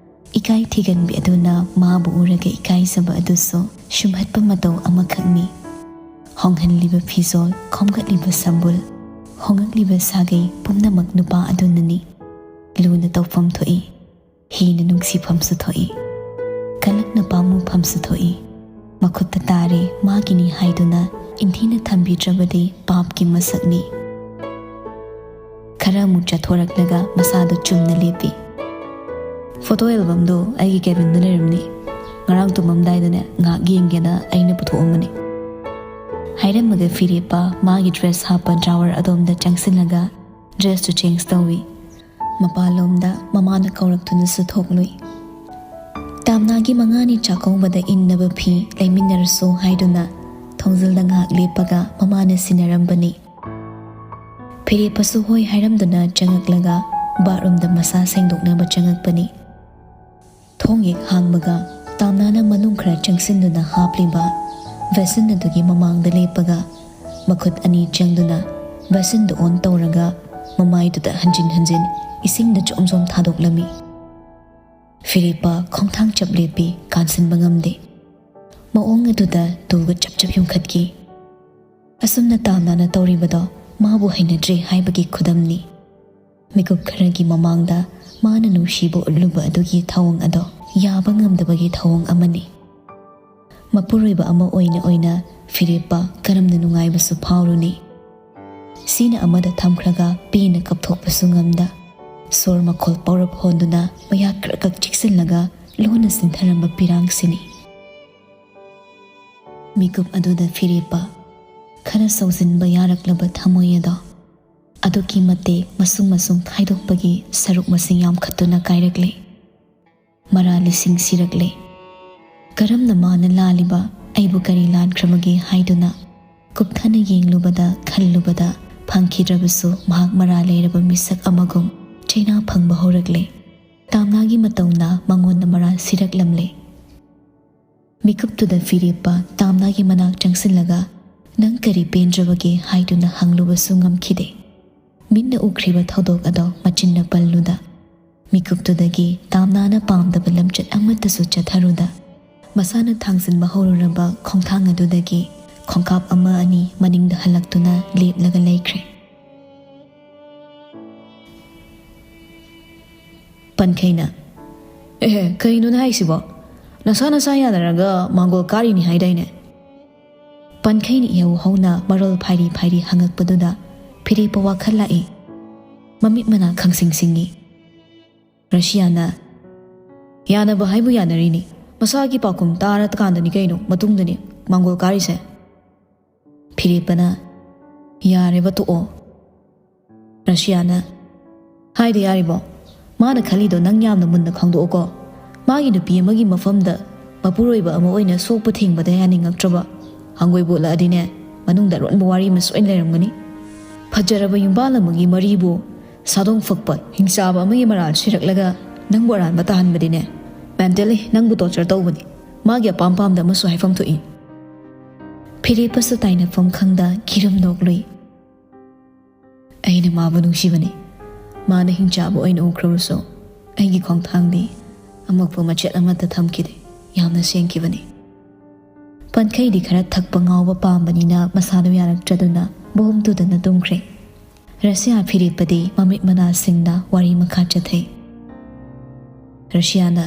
ꯏꯀꯥꯏ ꯊꯤꯒꯟꯕꯤ ꯑꯗꯨꯅ ꯃꯥꯕꯨ ꯎꯔꯒ ꯏꯀꯥꯏꯖꯕ ꯑꯗꯨꯁꯨ ꯁꯨꯝꯍꯠꯄ ꯃꯇꯧ ꯑꯃꯈꯛꯅꯤ꯫ ꯍꯣꯡꯍꯜꯂꯤꯕ ꯐꯤꯖꯣꯜ, ꯈꯣꯝꯒꯠꯂꯤꯕ ꯁꯝꯕꯨꯜ, ꯍꯣꯡꯉꯛꯂꯤꯕ ꯁꯥꯒꯩ ꯄꯨꯝꯅꯃꯛ ꯅꯨꯄꯥ ꯑꯗꯨꯅꯅꯤ꯫ ꯂꯨꯅ ꯇꯧꯐꯝ ꯊꯣꯛꯏ, ꯍꯤꯅ ꯅꯨꯡꯁꯤꯐꯝꯁꯨ ꯊꯣꯛꯏ, ꯀꯂꯛꯅ ꯄꯥꯝꯃꯨꯐꯝꯁꯨ ꯊꯣꯛꯏ꯫ ꯃꯈꯨꯠꯇ ꯇꯥꯔꯦ, ꯃꯥꯒꯤꯅꯤ ꯍꯥꯏꯗꯨꯅ ꯏꯟꯊꯤꯅ ꯊꯝꯕꯤꯗ꯭ꯔꯕꯗꯤ ꯄꯥꯞꯀꯤ ꯃꯁꯛꯅꯤ꯫ ꯈꯔ ꯑꯃꯨꯛ ꯆꯠꯊꯣꯔꯛꯂꯒ ꯃꯁꯥꯗꯣ ꯆꯨꯝꯅ ꯂꯦꯞꯄꯤ꯫ "ꯐꯣꯇꯣ ꯑꯦꯜꯕꯝꯗꯣ ꯑꯩꯒꯤ ꯀꯦꯕꯤꯟꯗ ꯂꯩꯔꯝꯅꯤ꯫ ꯉꯔꯥꯡ ꯇꯨꯝꯃꯝꯗꯥꯏꯗꯅꯦ ꯉꯥꯏꯍꯥꯛ ꯌꯦꯡꯒꯦꯅ ꯑꯩꯅ ꯄꯨꯊꯣꯛꯑꯝꯕꯅꯤ"꯫ ꯍꯥꯏꯔꯝꯃꯒ ꯐꯤꯔꯦꯞꯄ ꯃꯥꯒꯤ ꯗ꯭ꯔꯦꯁ ꯍꯥꯞꯄ ꯗ꯭ꯔꯥꯋꯔ ꯑꯗꯣꯝꯗ ꯆꯪꯁꯤꯜꯂꯒ ꯗ꯭ꯔꯦꯁꯇꯨ ꯆꯦꯟꯖ ꯇꯧꯏ꯫ ꯃꯄꯥꯟꯂꯣꯝꯗ ꯃꯃꯥꯅ ꯀꯧꯔꯛꯇꯨꯅꯁꯨ ꯊꯣꯛꯂꯨꯏ꯫ ꯇꯥꯝꯅꯥꯒꯤ ꯃꯉꯥꯅꯤ ꯆꯥꯛꯀꯧꯕꯗ ꯏꯟꯅꯕ ꯐꯤ ꯂꯩꯃꯤꯟꯅꯔꯁꯨ ꯍꯥꯏꯗꯨꯅ ꯊꯣꯡꯖꯤꯜꯗ ꯉꯥꯏꯍꯥꯛ ꯂꯦꯞꯄꯒ ꯃꯃꯥꯅ ꯁꯤꯟꯅꯔꯝꯕꯅꯤ꯫ ꯐꯤꯔꯦꯞꯄꯁꯨ ꯍꯣꯏ ꯍꯥꯏꯔꯝꯗꯨꯅ ꯆꯪꯉꯛꯂꯒ ꯕꯥꯠꯔꯨꯝꯗ ꯃꯁꯥ ꯁꯦꯡꯗꯣꯛꯅꯕ ꯆꯪꯉꯛꯄꯅꯤ꯫ ꯊꯣꯡ ꯍꯦꯛ ꯍꯥꯡꯕꯒ ꯇꯥꯝꯅꯥꯅ ꯃꯅꯨꯡ ꯈꯔ ꯆꯪꯁꯤꯟꯗꯨꯅ ꯍꯥꯞꯂꯤꯕ ꯕꯦꯁꯤꯟ ꯑꯗꯨꯒꯤ ꯃꯃꯥꯡꯗ ꯂꯦꯞꯄꯒ ꯃꯈꯨꯠ ꯑꯅꯤ ꯆꯪꯗꯨꯅ ꯕꯦꯁꯤꯟꯗꯨ ꯑꯣꯟ ꯇꯧꯔꯒ ꯃꯃꯥꯏꯗꯨꯗ ꯍꯟꯖꯤꯟ ꯍꯟꯖꯤꯟ ꯏꯁꯤꯡꯗ ꯖꯣꯝ ꯖꯣꯝ ꯊꯥꯗꯣꯛꯂꯝꯃꯤ꯫ ꯐꯤꯔꯦꯞꯄ ꯈꯣꯡꯊꯥꯡ ꯆꯞ ꯂꯦꯞꯄꯤ, ꯀꯥꯟꯁꯤꯟꯕ ꯉꯝꯗꯦ꯫ ꯃꯑꯣꯡ ꯑꯗꯨꯗ ꯇꯨꯒ ꯆꯞ ꯆꯞ ꯌꯨꯡꯈꯠꯈꯤ꯫ ꯑꯁꯨꯝꯅ ꯇꯥꯝꯅꯥꯅ ꯇꯧꯔꯤꯕꯗꯣ ꯃꯥꯕꯨ ꯍꯩꯅꯗ꯭ꯔꯦ ꯍꯥꯏꯕꯒꯤ ꯈꯨꯗꯝꯅꯤ꯫ ꯃꯤꯀꯨꯞ ꯈꯔꯒꯤ ꯃꯃꯥꯡꯗ ꯃꯥꯅ ꯅꯨꯡꯁꯤꯕ ꯎꯠꯂꯨꯕ ꯑꯗꯨꯒꯤ ꯊꯧꯑꯣꯡ ꯑꯗꯣ ꯌꯥꯕ ꯉꯝꯗꯕꯒꯤ ꯊꯧꯑꯣꯡ ꯑꯃꯅꯤ꯫ ꯃꯄꯨꯔꯣꯏꯕ ꯑꯃ ꯑꯣꯏꯅ ꯑꯣꯏꯅ ꯐꯤꯔꯦꯞꯄ ꯀꯔꯝꯅ ꯅꯨꯡꯉꯥꯏꯕꯁꯨ ꯐꯥꯎꯔꯨꯅꯤ꯫ ꯁꯤꯅ ꯑꯃꯗ ꯊꯝꯈ꯭ꯔꯒ ꯄꯦꯟꯅ ꯀꯞꯊꯣꯛꯄꯁꯨ ꯉꯝꯗ, ꯁꯣꯔ ꯃꯈꯣꯜ ꯄꯧꯔꯞ ꯍꯣꯟꯗꯨꯅ ꯃꯌꯥ ꯀ꯭ꯔꯛ ꯀ꯭ꯔꯛ ꯆꯤꯛꯁꯤꯜꯂꯒ ꯂꯣꯟꯅ ꯆꯤꯟꯊꯔꯝꯕ ꯄꯤꯔꯥꯡꯁꯤꯅꯤ꯫ ꯃꯤꯀꯨꯞ ꯑꯗꯨꯗ ꯐꯤꯔꯦꯞꯄ ꯈꯔ ꯁꯧꯖꯤꯟꯕ ꯌꯥꯔꯛꯂꯕ ꯊꯃꯣꯏ ꯑꯗꯣ ꯑꯗꯨꯛꯀꯤ ꯃꯇꯤꯛ ꯃꯁꯨꯡ ꯃꯁꯨꯡ ꯈꯥꯏꯗꯣꯛꯄꯒꯤ ꯁꯔꯨꯛ ꯃꯁꯤꯡ ꯌꯥꯝꯈꯠꯇꯨꯅ ꯀꯥꯏꯔꯛꯂꯦ꯫ ꯃꯔꯥ ꯂꯤꯁꯤꯡ ꯁꯤꯔꯛꯂꯦ꯫ ꯀꯔꯝꯅ ꯃꯥꯅ ꯂꯥꯜꯂꯤꯕ, ꯑꯩꯕꯨ ꯀꯔꯤ ꯂꯥꯟꯈ꯭ꯔꯕꯒꯦ ꯍꯥꯏꯗꯨꯅ ꯀꯨꯞꯊꯅ ꯌꯦꯡꯂꯨꯕꯗ, ꯈꯜꯂꯨꯕꯗ ꯐꯪꯈꯤꯗ꯭ꯔꯕꯁꯨ, ꯃꯍꯥꯛ ꯃꯔꯥ ꯂꯩꯔꯕ ꯃꯤꯁꯛ ꯑꯃꯒꯨꯝ ꯆꯩꯅꯥ ꯐꯪꯕ ꯍꯧꯔꯛꯂꯦ꯫ ꯇꯥꯝꯅꯥꯒꯤ ꯃꯇꯧꯅ ꯃꯉꯣꯟꯗ ꯃꯔꯥ ꯁꯤꯔꯛꯂꯝꯂꯦ꯫ ꯃꯤꯀꯨꯞꯇꯨꯗ ꯐꯤꯔꯦꯞꯄ ꯇꯥꯝꯅꯥꯒꯤ ꯃꯅꯥꯛ ꯆꯪꯁꯤꯜꯂꯒ, "ꯅꯪ ꯀꯔꯤ ꯄꯦꯟꯗ꯭ꯔꯕꯒꯦ?" ꯍꯥꯏꯗꯨꯅ ꯍꯪꯂꯨꯕꯁꯨ ꯉꯝꯈꯤꯗꯦ꯫ ꯃꯤꯠꯅ ꯎꯈ꯭ꯔꯤꯕ ꯊꯧꯗꯣꯛ ꯑꯗꯣ ꯃꯆꯤꯟꯅ ꯄꯜꯂꯨꯗ, ꯃꯤꯀꯨꯞꯇꯨꯗꯒꯤ ꯇꯥꯝꯅꯥꯅ ꯄꯥꯝꯗꯕ ꯂꯝꯆꯠ ꯑꯃꯠꯇꯁꯨ ꯆꯠꯊꯔꯨꯗ, ꯃꯁꯥꯅ ꯊꯥꯡꯖꯤꯟꯕ ꯍꯧꯔꯨꯔꯕ ꯈꯣꯡꯊꯥꯡ ꯑꯗꯨꯗꯒꯤ ꯈꯣꯡꯀꯥꯞ ꯑꯃ ꯑꯅꯤ ꯃꯅꯤꯡꯗ ꯍꯜꯂꯛꯇꯨꯅ ꯂꯦꯞꯂꯒ ꯂꯩꯈ꯭ꯔꯦ꯫ ꯄꯟꯈꯩꯅ, "ꯑꯦꯍꯦ, ꯀꯩꯅꯣꯅꯦ ꯍꯥꯏꯁꯤꯕꯣ? ꯅꯁꯥ ꯅꯁꯥ ꯌꯥꯅꯔꯒ ꯃꯥꯡꯒꯣꯜ ꯀꯥꯔꯤꯅꯤ ꯍꯥꯏꯗꯥꯏꯅꯦ?" ꯄꯟꯈꯩꯅ ꯏꯍꯧ ꯍꯧꯅ ꯃꯔꯣꯜ ꯐꯥꯏꯔꯤ ꯐꯥꯏꯔꯤ ꯍꯪꯉꯛꯄꯗꯨꯗ ꯐꯤꯔꯦꯞꯄ ꯋꯥꯈꯜ ꯂꯥꯛꯏ꯫ ꯃꯃꯤꯠ ꯃꯅꯥ ꯈꯪꯁꯤꯡ ꯁꯤꯡꯉꯤ꯫ ꯔꯁꯤꯌꯥꯅ, "ꯌꯥꯅꯕ ꯍꯥꯏꯕꯨ ꯌꯥꯅꯔꯤꯅꯤ꯫ ꯃꯁꯥꯒꯤ ꯄꯥꯎꯈꯨꯝ ꯇꯥꯔꯀꯥꯟꯗꯅꯤ ꯀꯩꯅꯣ, ꯃꯇꯨꯡꯗꯅꯤ ꯃꯥꯡꯒꯣꯜ ꯀꯥꯔꯤꯁꯦ꯫" ꯐꯤꯔꯦꯞꯄꯅ, "ꯌꯥꯔꯦꯕ, ꯇꯣꯛꯑꯣ꯫" ꯔꯁꯤꯌꯥꯅ, "ꯍꯥꯏꯗ ꯌꯥꯔꯤꯕꯣ? ꯃꯥꯅ ꯈꯜꯂꯤꯗꯣ ꯅꯪ ꯌꯥꯝꯅ ꯃꯨꯟꯅ ꯈꯪꯗꯣꯛꯑꯣꯀꯣ꯫ ꯃꯥꯒꯤ ꯅꯨꯄꯤ ꯑꯃꯒꯤ ꯃꯐꯝꯗ ꯃꯄꯨꯔꯣꯏꯕ ꯑꯃ ꯑꯣꯏꯅ ꯁꯣꯛꯄ ꯊꯦꯡꯕꯗ ꯌꯥꯅꯤꯡꯉꯛꯇ꯭ꯔꯕ? ꯍꯪꯒꯣꯏ ꯕꯣꯠꯂꯛꯑꯗꯤꯅꯦ, ꯃꯅꯨꯡꯗ ꯑꯔꯣꯟꯕ ꯋꯥꯔꯤ ꯑꯃ ꯁꯣꯏꯅ ꯂꯩꯔꯝꯒꯅꯤ꯫ ꯐꯖꯔꯕ ꯌꯨꯝꯕꯥꯜ ꯑꯃꯒꯤ ꯃꯔꯤꯕꯨ ꯁꯥꯗꯣꯡ ꯐꯛꯄ ꯍꯤꯡꯆꯥꯕ ꯑꯃꯒꯤ ꯃꯔꯥꯜ ꯁꯤꯔꯛꯂꯒ ꯅꯪꯕꯨ ꯑꯔꯥꯟꯕ ꯇꯥꯍꯟꯕꯗꯤꯅꯦ, mentally ꯅꯪꯕꯨ torture ꯇꯧꯕꯅꯤ꯫ ꯃꯥꯒꯤ ꯑꯄꯥꯝ ꯄꯥꯝꯗ ꯑꯃꯁꯨ ꯍꯥꯏꯐꯝ ꯊꯣꯛꯏ꯫" ꯐꯤꯔꯦꯞꯄꯁꯨ ꯇꯥꯏꯅꯐꯝ ꯈꯪꯗ ꯀꯤꯔꯨꯝ ꯅꯣꯛꯂꯨꯏ꯫ "ꯑꯩꯅ ꯃꯥꯕꯨ ꯅꯨꯡꯁꯤꯕꯅꯤ꯫ ꯃꯥꯅ ꯍꯤꯡꯆꯥꯕ ꯑꯣꯏꯅ ꯎꯈ꯭ꯔꯕꯁꯨ ꯑꯩꯒꯤ ꯈꯣꯡꯊꯥꯡꯗꯤ ꯑꯃꯛꯄ ꯃꯆꯦꯠ ꯑꯃꯠꯇ ꯊꯝꯈꯤꯗꯦ꯫ ꯌꯥꯝꯅ ꯁꯦꯡꯈꯤꯕꯅꯤ꯫" ꯄꯟꯈꯩꯗꯤ ꯈꯔ ꯊꯛꯄ ꯉꯥꯎꯕ ꯄꯥꯝꯕꯅꯤꯅ ꯃꯁꯥꯗꯨ ꯌꯥꯔꯛꯇ꯭ꯔꯗꯨꯅ ꯕꯣꯝ ꯇꯨꯗꯅ ꯇꯨꯝꯈ꯭ꯔꯦ꯫ ꯔꯁꯤꯌꯥ ꯐꯤꯔꯦꯞꯄꯗꯤ ꯃꯃꯤꯠ ꯃꯅꯥꯁꯤꯡꯅ ꯋꯥꯔꯤ ꯃꯈꯥ ꯆꯠꯊꯩ꯫ ꯔꯁꯤꯌꯥꯅ,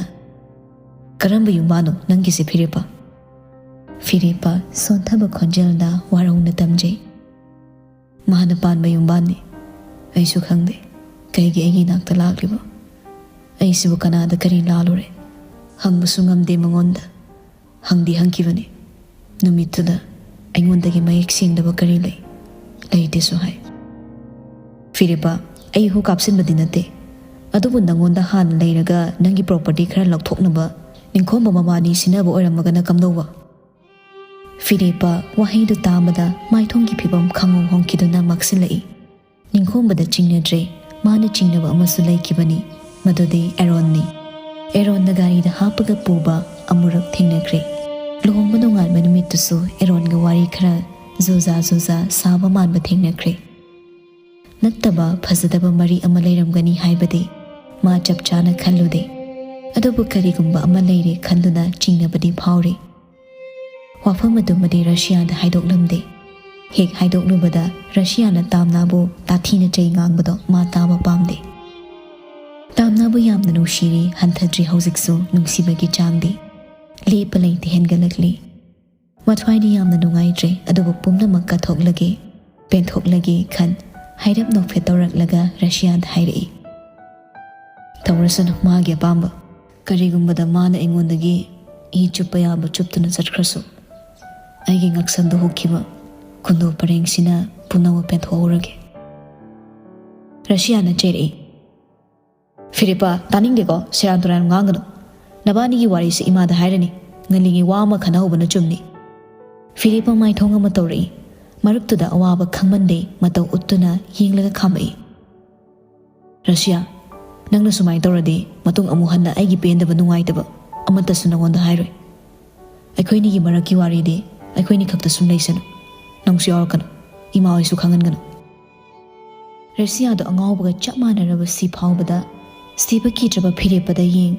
"ꯀꯔꯝꯕ ꯌꯨꯝꯕꯥꯅꯣ ꯅꯪꯒꯤꯁꯦ, ꯐꯤꯔꯦꯞꯄ?" ꯐꯤꯔꯦꯞꯄ ꯁꯣꯟꯊꯕ ꯈꯣꯟꯖꯦꯜꯅ ꯋꯥꯔꯧꯅ ꯇꯝꯖꯩ꯫ "ꯃꯥꯅ ꯄꯥꯟꯕ ꯌꯨꯝꯕꯥꯟꯅꯤ꯫ ꯑꯩꯁꯨ ꯈꯪꯗꯦ ꯀꯩꯒꯤ ꯑꯩꯒꯤ ꯏꯅꯥꯛꯇ ꯂꯥꯛꯂꯤꯕ꯫ ꯑꯩꯁꯤꯕꯨ ꯀꯅꯥꯗ ꯀꯔꯤ ꯂꯥꯜꯂꯨꯔꯦ? ꯍꯪꯕꯁꯨ ꯉꯝꯗꯦ ꯃꯉꯣꯟꯗ꯫ ꯍꯪꯗꯤ ꯍꯪꯈꯤꯕꯅꯤ꯫ ꯅꯨꯃꯤꯠꯇꯨꯗ ꯑꯩꯉꯣꯟꯗꯒꯤ ꯃꯌꯦꯛ ꯁꯦꯡꯗꯕ ꯀꯔꯤ ꯂꯩ? ꯂꯩꯇꯦꯁꯨ ꯍꯥꯏ꯫" ꯐꯤꯔꯦꯞꯄ, ꯑꯩ ꯍꯨ ꯀꯥꯞꯁꯤꯟꯕꯗꯤ ꯅꯠꯇꯦ, ꯑꯗꯨꯕꯨ ꯅꯪꯉꯣꯟꯗ ꯍꯥꯟꯅ ꯂꯩꯔꯒ ꯅꯪꯒꯤ property ꯈꯔ ꯂꯧꯊꯣꯛꯅꯕ ꯅꯤꯡꯈꯣꯝꯕ ꯃꯕꯥꯅꯤ ꯁꯤꯟꯅꯕ ꯑꯣꯏꯔꯝꯃꯒꯅ ꯀꯝꯗꯧꯕ? ꯐꯤꯔꯦꯞꯄ ꯋꯥꯍꯩꯗꯨ ꯇꯥꯕꯗ ꯃꯥꯏꯊꯣꯡꯒꯤ ꯐꯤꯕꯝ ꯈꯪꯍꯣꯡ ꯍꯣꯡꯈꯤꯗꯨꯅ ꯃꯛꯁꯤꯜꯂꯛꯏ꯫ ꯅꯤꯡꯈꯣꯝꯕꯗ ꯆꯤꯡꯅꯗ꯭ꯔꯦ, ꯃꯥꯅ ꯆꯤꯡꯅꯕ ꯑꯃꯁꯨ ꯂꯩꯈꯤꯕꯅꯤ, ꯃꯗꯨꯗꯤ ꯑꯦꯔꯣꯟꯅꯤ꯫ ꯑꯦꯔꯣꯟꯅ ꯒꯥꯔꯤꯗ ꯍꯥꯞꯄꯒ ꯄꯨꯕ ꯑꯃꯨꯔꯛ ꯊꯦꯡꯅꯈ꯭ꯔꯦ꯫ ꯂꯨꯍꯣꯡꯕ ꯅꯣꯡꯉꯥꯟꯕ ꯅꯨꯃꯤꯠꯇꯨꯁꯨ ꯑꯦꯔꯣꯟꯒ ꯋꯥꯔꯤ ꯈꯔ ꯖꯨꯖꯥ ꯖꯨꯖꯥ ꯁꯥꯕ ꯃꯥꯟꯕ ꯊꯦꯡꯅꯈ꯭ꯔꯦ꯫ ꯅꯠꯇꯕ ꯐꯖꯗꯕ ꯃꯔꯤ ꯑꯃ ꯂꯩꯔꯝꯒꯅꯤ ꯍꯥꯏꯕꯗꯤ ꯃꯥ ꯆꯞ ꯆꯥꯅ ꯈꯜꯂꯨꯗꯦ꯫ ꯑꯗꯨꯕꯨ ꯀꯔꯤꯒꯨꯝꯕ ꯑꯃ ꯂꯩꯔꯦ ꯈꯟꯗꯨꯅ ꯆꯤꯡꯅꯕꯗꯤ ꯐꯥꯎꯔꯤ꯫ ꯋꯥꯐꯝ ꯑꯗꯨꯃꯗꯤ ꯔꯁꯤꯌꯥꯗ ꯍꯥꯏꯗꯣꯛꯂꯝꯗꯦ꯫ ꯍꯦꯛ ꯍꯥꯏꯗꯣꯛꯂꯨꯕꯗ ꯔꯁꯤꯌꯥꯅ ꯇꯥꯝꯅꯥꯕꯨ ꯇꯥꯊꯤꯅ ꯆꯩ ꯉꯥꯡꯕꯗꯣ ꯃꯥ ꯇꯥꯕ ꯄꯥꯝꯗꯦ꯫ ꯇꯥꯝꯅꯥꯕꯨ ꯌꯥꯝꯅ ꯅꯨꯡꯁꯤꯔꯤ, ꯍꯟꯊꯗ꯭ꯔꯤ ꯍꯧꯖꯤꯛꯁꯨ ꯅꯨꯡꯁꯤꯕꯒꯤ ꯆꯥꯡꯗꯤ꯫ ꯂꯦꯞꯄ ꯂꯩꯇꯦ, ꯍꯦꯟꯒꯠꯂꯛꯂꯤ꯫ ꯃꯊ꯭ꯋꯥꯏꯗꯤ ꯌꯥꯝꯅ ꯅꯨꯡꯉꯥꯏꯇ꯭ꯔꯦ, ꯑꯗꯨꯕꯨ ꯄꯨꯝꯅꯃꯛ ꯀꯠꯊꯣꯛꯂꯒꯦ, ꯄꯦꯟꯊꯣꯛꯂꯒꯦ ꯈꯟ ꯍꯥꯏꯔꯞ ꯅꯣꯛꯐꯦꯠ ꯇꯧꯔꯛꯂꯒ ꯔꯁꯤꯌꯥꯗ ꯍꯥꯏꯔꯛꯏ, "ꯇꯧꯔꯁꯅꯨ ꯃꯥꯒꯤ ꯑꯄꯥꯝꯕ꯫ ꯀꯔꯤꯒꯨꯝꯕꯗ ꯃꯥꯅ ꯑꯩꯉꯣꯟꯗꯒꯤ ꯏ ꯆꯨꯞꯄ ꯌꯥꯕ ꯆꯨꯞꯇꯨꯅ ꯆꯠꯈ꯭ꯔꯁꯨ, ꯑꯩꯒꯤ ꯉꯛꯁꯝꯗ ꯍꯨꯛꯈꯤꯕ ꯈꯨꯟꯗꯣ ꯄꯔꯦꯡꯁꯤꯅ ꯄꯨꯝꯅꯃꯛ ꯄꯦꯟꯊꯣꯛꯍꯧꯔꯒꯦ"꯫ ꯔꯁꯤꯌꯥꯅ ꯆꯩꯔꯛꯏ, "ꯐꯤꯔꯤꯄꯥ, ꯇꯥꯅꯤꯡꯗꯦꯀꯣ, ꯁꯦꯔꯥꯟ ꯇꯨꯔꯥꯟ ꯉꯥꯡꯒꯅꯨ꯫ ꯅꯕꯥꯅꯤꯒꯤ ꯋꯥꯔꯤꯁꯤ ꯏꯃꯥꯗ ꯍꯥꯏꯔꯅꯤ꯫ ꯉꯜꯂꯤꯉꯩ ꯋꯥ ꯑꯃ ꯈꯟꯅꯍꯧꯕꯅ ꯆꯨꯝꯅꯤ"꯫ ꯐꯤꯔꯤꯄꯥ ꯃꯥꯏꯊꯣꯡ ꯑꯃ ꯇꯧꯔꯛꯏ꯫ ꯃꯔꯨꯞꯇꯨꯗ ꯑꯋꯥꯕ ꯈꯪꯃꯟꯗꯦ ꯃꯇꯧ ꯎꯠꯇꯨꯅ ꯌꯦꯡꯂꯒ ꯈꯥꯝꯃꯛꯏ꯫ "ꯔꯁꯤꯌꯥ, ꯅꯪꯅ ꯁꯨꯃꯥꯏꯅ ꯇꯧꯔꯗꯤ ꯃꯇꯨꯡ ꯑꯃꯨꯛ ꯍꯟꯅ ꯑꯩꯒꯤ ꯄꯦꯟꯗꯕ ꯅꯨꯡꯉꯥꯏꯇꯕ ꯑꯃꯠꯇꯁꯨ ꯅꯉꯣꯟꯗ ꯍꯥꯏꯔꯣꯏ꯫ ꯑꯩꯈꯣꯏꯅꯤꯒꯤ ꯃꯔꯛꯀꯤ ꯋꯥꯔꯤꯗꯤ ꯑꯩꯈꯣꯏꯅꯤ ꯈꯛꯇ ꯁꯨꯝ ꯂꯩꯁꯅꯨ꯫ ꯅꯪꯁꯨ ꯌꯥꯎꯔꯛꯀꯅꯨ꯫ ꯏꯃꯥ ꯍꯣꯏꯁꯨ ꯈꯪꯍꯟꯒꯅꯨ"꯫ ꯔꯁꯤꯌꯥꯗꯣ ꯑꯉꯥꯎꯕꯒ ꯆꯞ ꯃꯥꯟꯅꯔꯕ ꯁꯤ ꯐꯥꯎꯕꯗ ꯁꯤꯕ ꯀꯤꯗ꯭ꯔꯕ ꯐꯤꯔꯦꯞꯄꯗ ꯌꯦꯡ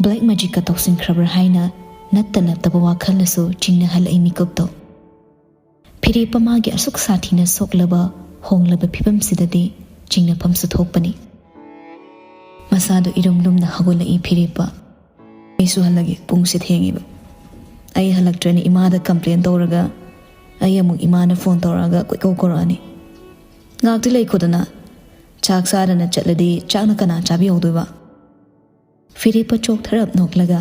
ꯕ꯭ꯂꯦꯛ ꯃꯦꯖꯤꯛꯀ ꯇꯧꯁꯤꯟꯈ꯭ꯔꯕ꯭ꯔꯥ ꯍꯥꯏꯅ ꯅꯠꯇ ꯅꯠꯇꯕ ꯋꯥꯈꯜꯅꯁꯨ ꯆꯤꯡꯅꯍꯜꯂꯛꯏ ꯃꯤꯀꯨꯞꯇꯣ꯫ ꯐꯤꯔꯦꯞꯄ ꯃꯥꯒꯤ ꯑꯁꯨꯛ ꯁꯥꯊꯤꯅ ꯁꯣꯛꯂꯕ ꯍꯣꯡꯂꯕ ꯐꯤꯕꯝꯁꯤꯗꯗꯤ ꯆꯤꯡꯅꯐꯝꯁꯨ ꯊꯣꯛꯄꯅꯤ꯫ ꯃꯁꯥꯗꯣ ꯏꯔꯨꯝ ꯂꯨꯝꯅ ꯍꯧꯒꯠꯂꯛꯏ ꯐꯤꯔꯦꯞꯄ꯫ "ꯑꯩꯁꯨ ꯍꯜꯂꯒꯦ, ꯄꯨꯡꯁꯦ ꯊꯦꯡꯉꯦꯕ꯫ ꯑꯩ ꯍꯜꯂꯛꯇ꯭ꯔꯅꯤ ꯏꯃꯥꯗ complain ꯇꯧꯔꯒ ꯑꯩ ꯑꯃꯨꯛ ꯏꯃꯥꯅ phone ꯇꯧꯔꯛꯑꯒ ꯀꯣꯏꯀꯧ ꯀꯧꯔꯛꯑꯅꯤ꯫ ꯉꯥꯛꯇꯤ ꯂꯩꯈꯣꯗꯅ꯫ ꯆꯥꯛ ꯆꯥꯗꯅ ꯆꯠꯂꯗꯤ ꯆꯥꯛꯅ ꯀꯅꯥ ꯆꯥꯕꯤꯍꯧꯗꯣꯏꯕ?" ꯐꯤꯔꯦꯞꯄ ꯆꯣꯛꯊꯔꯞ ꯅꯣꯛꯂꯒ,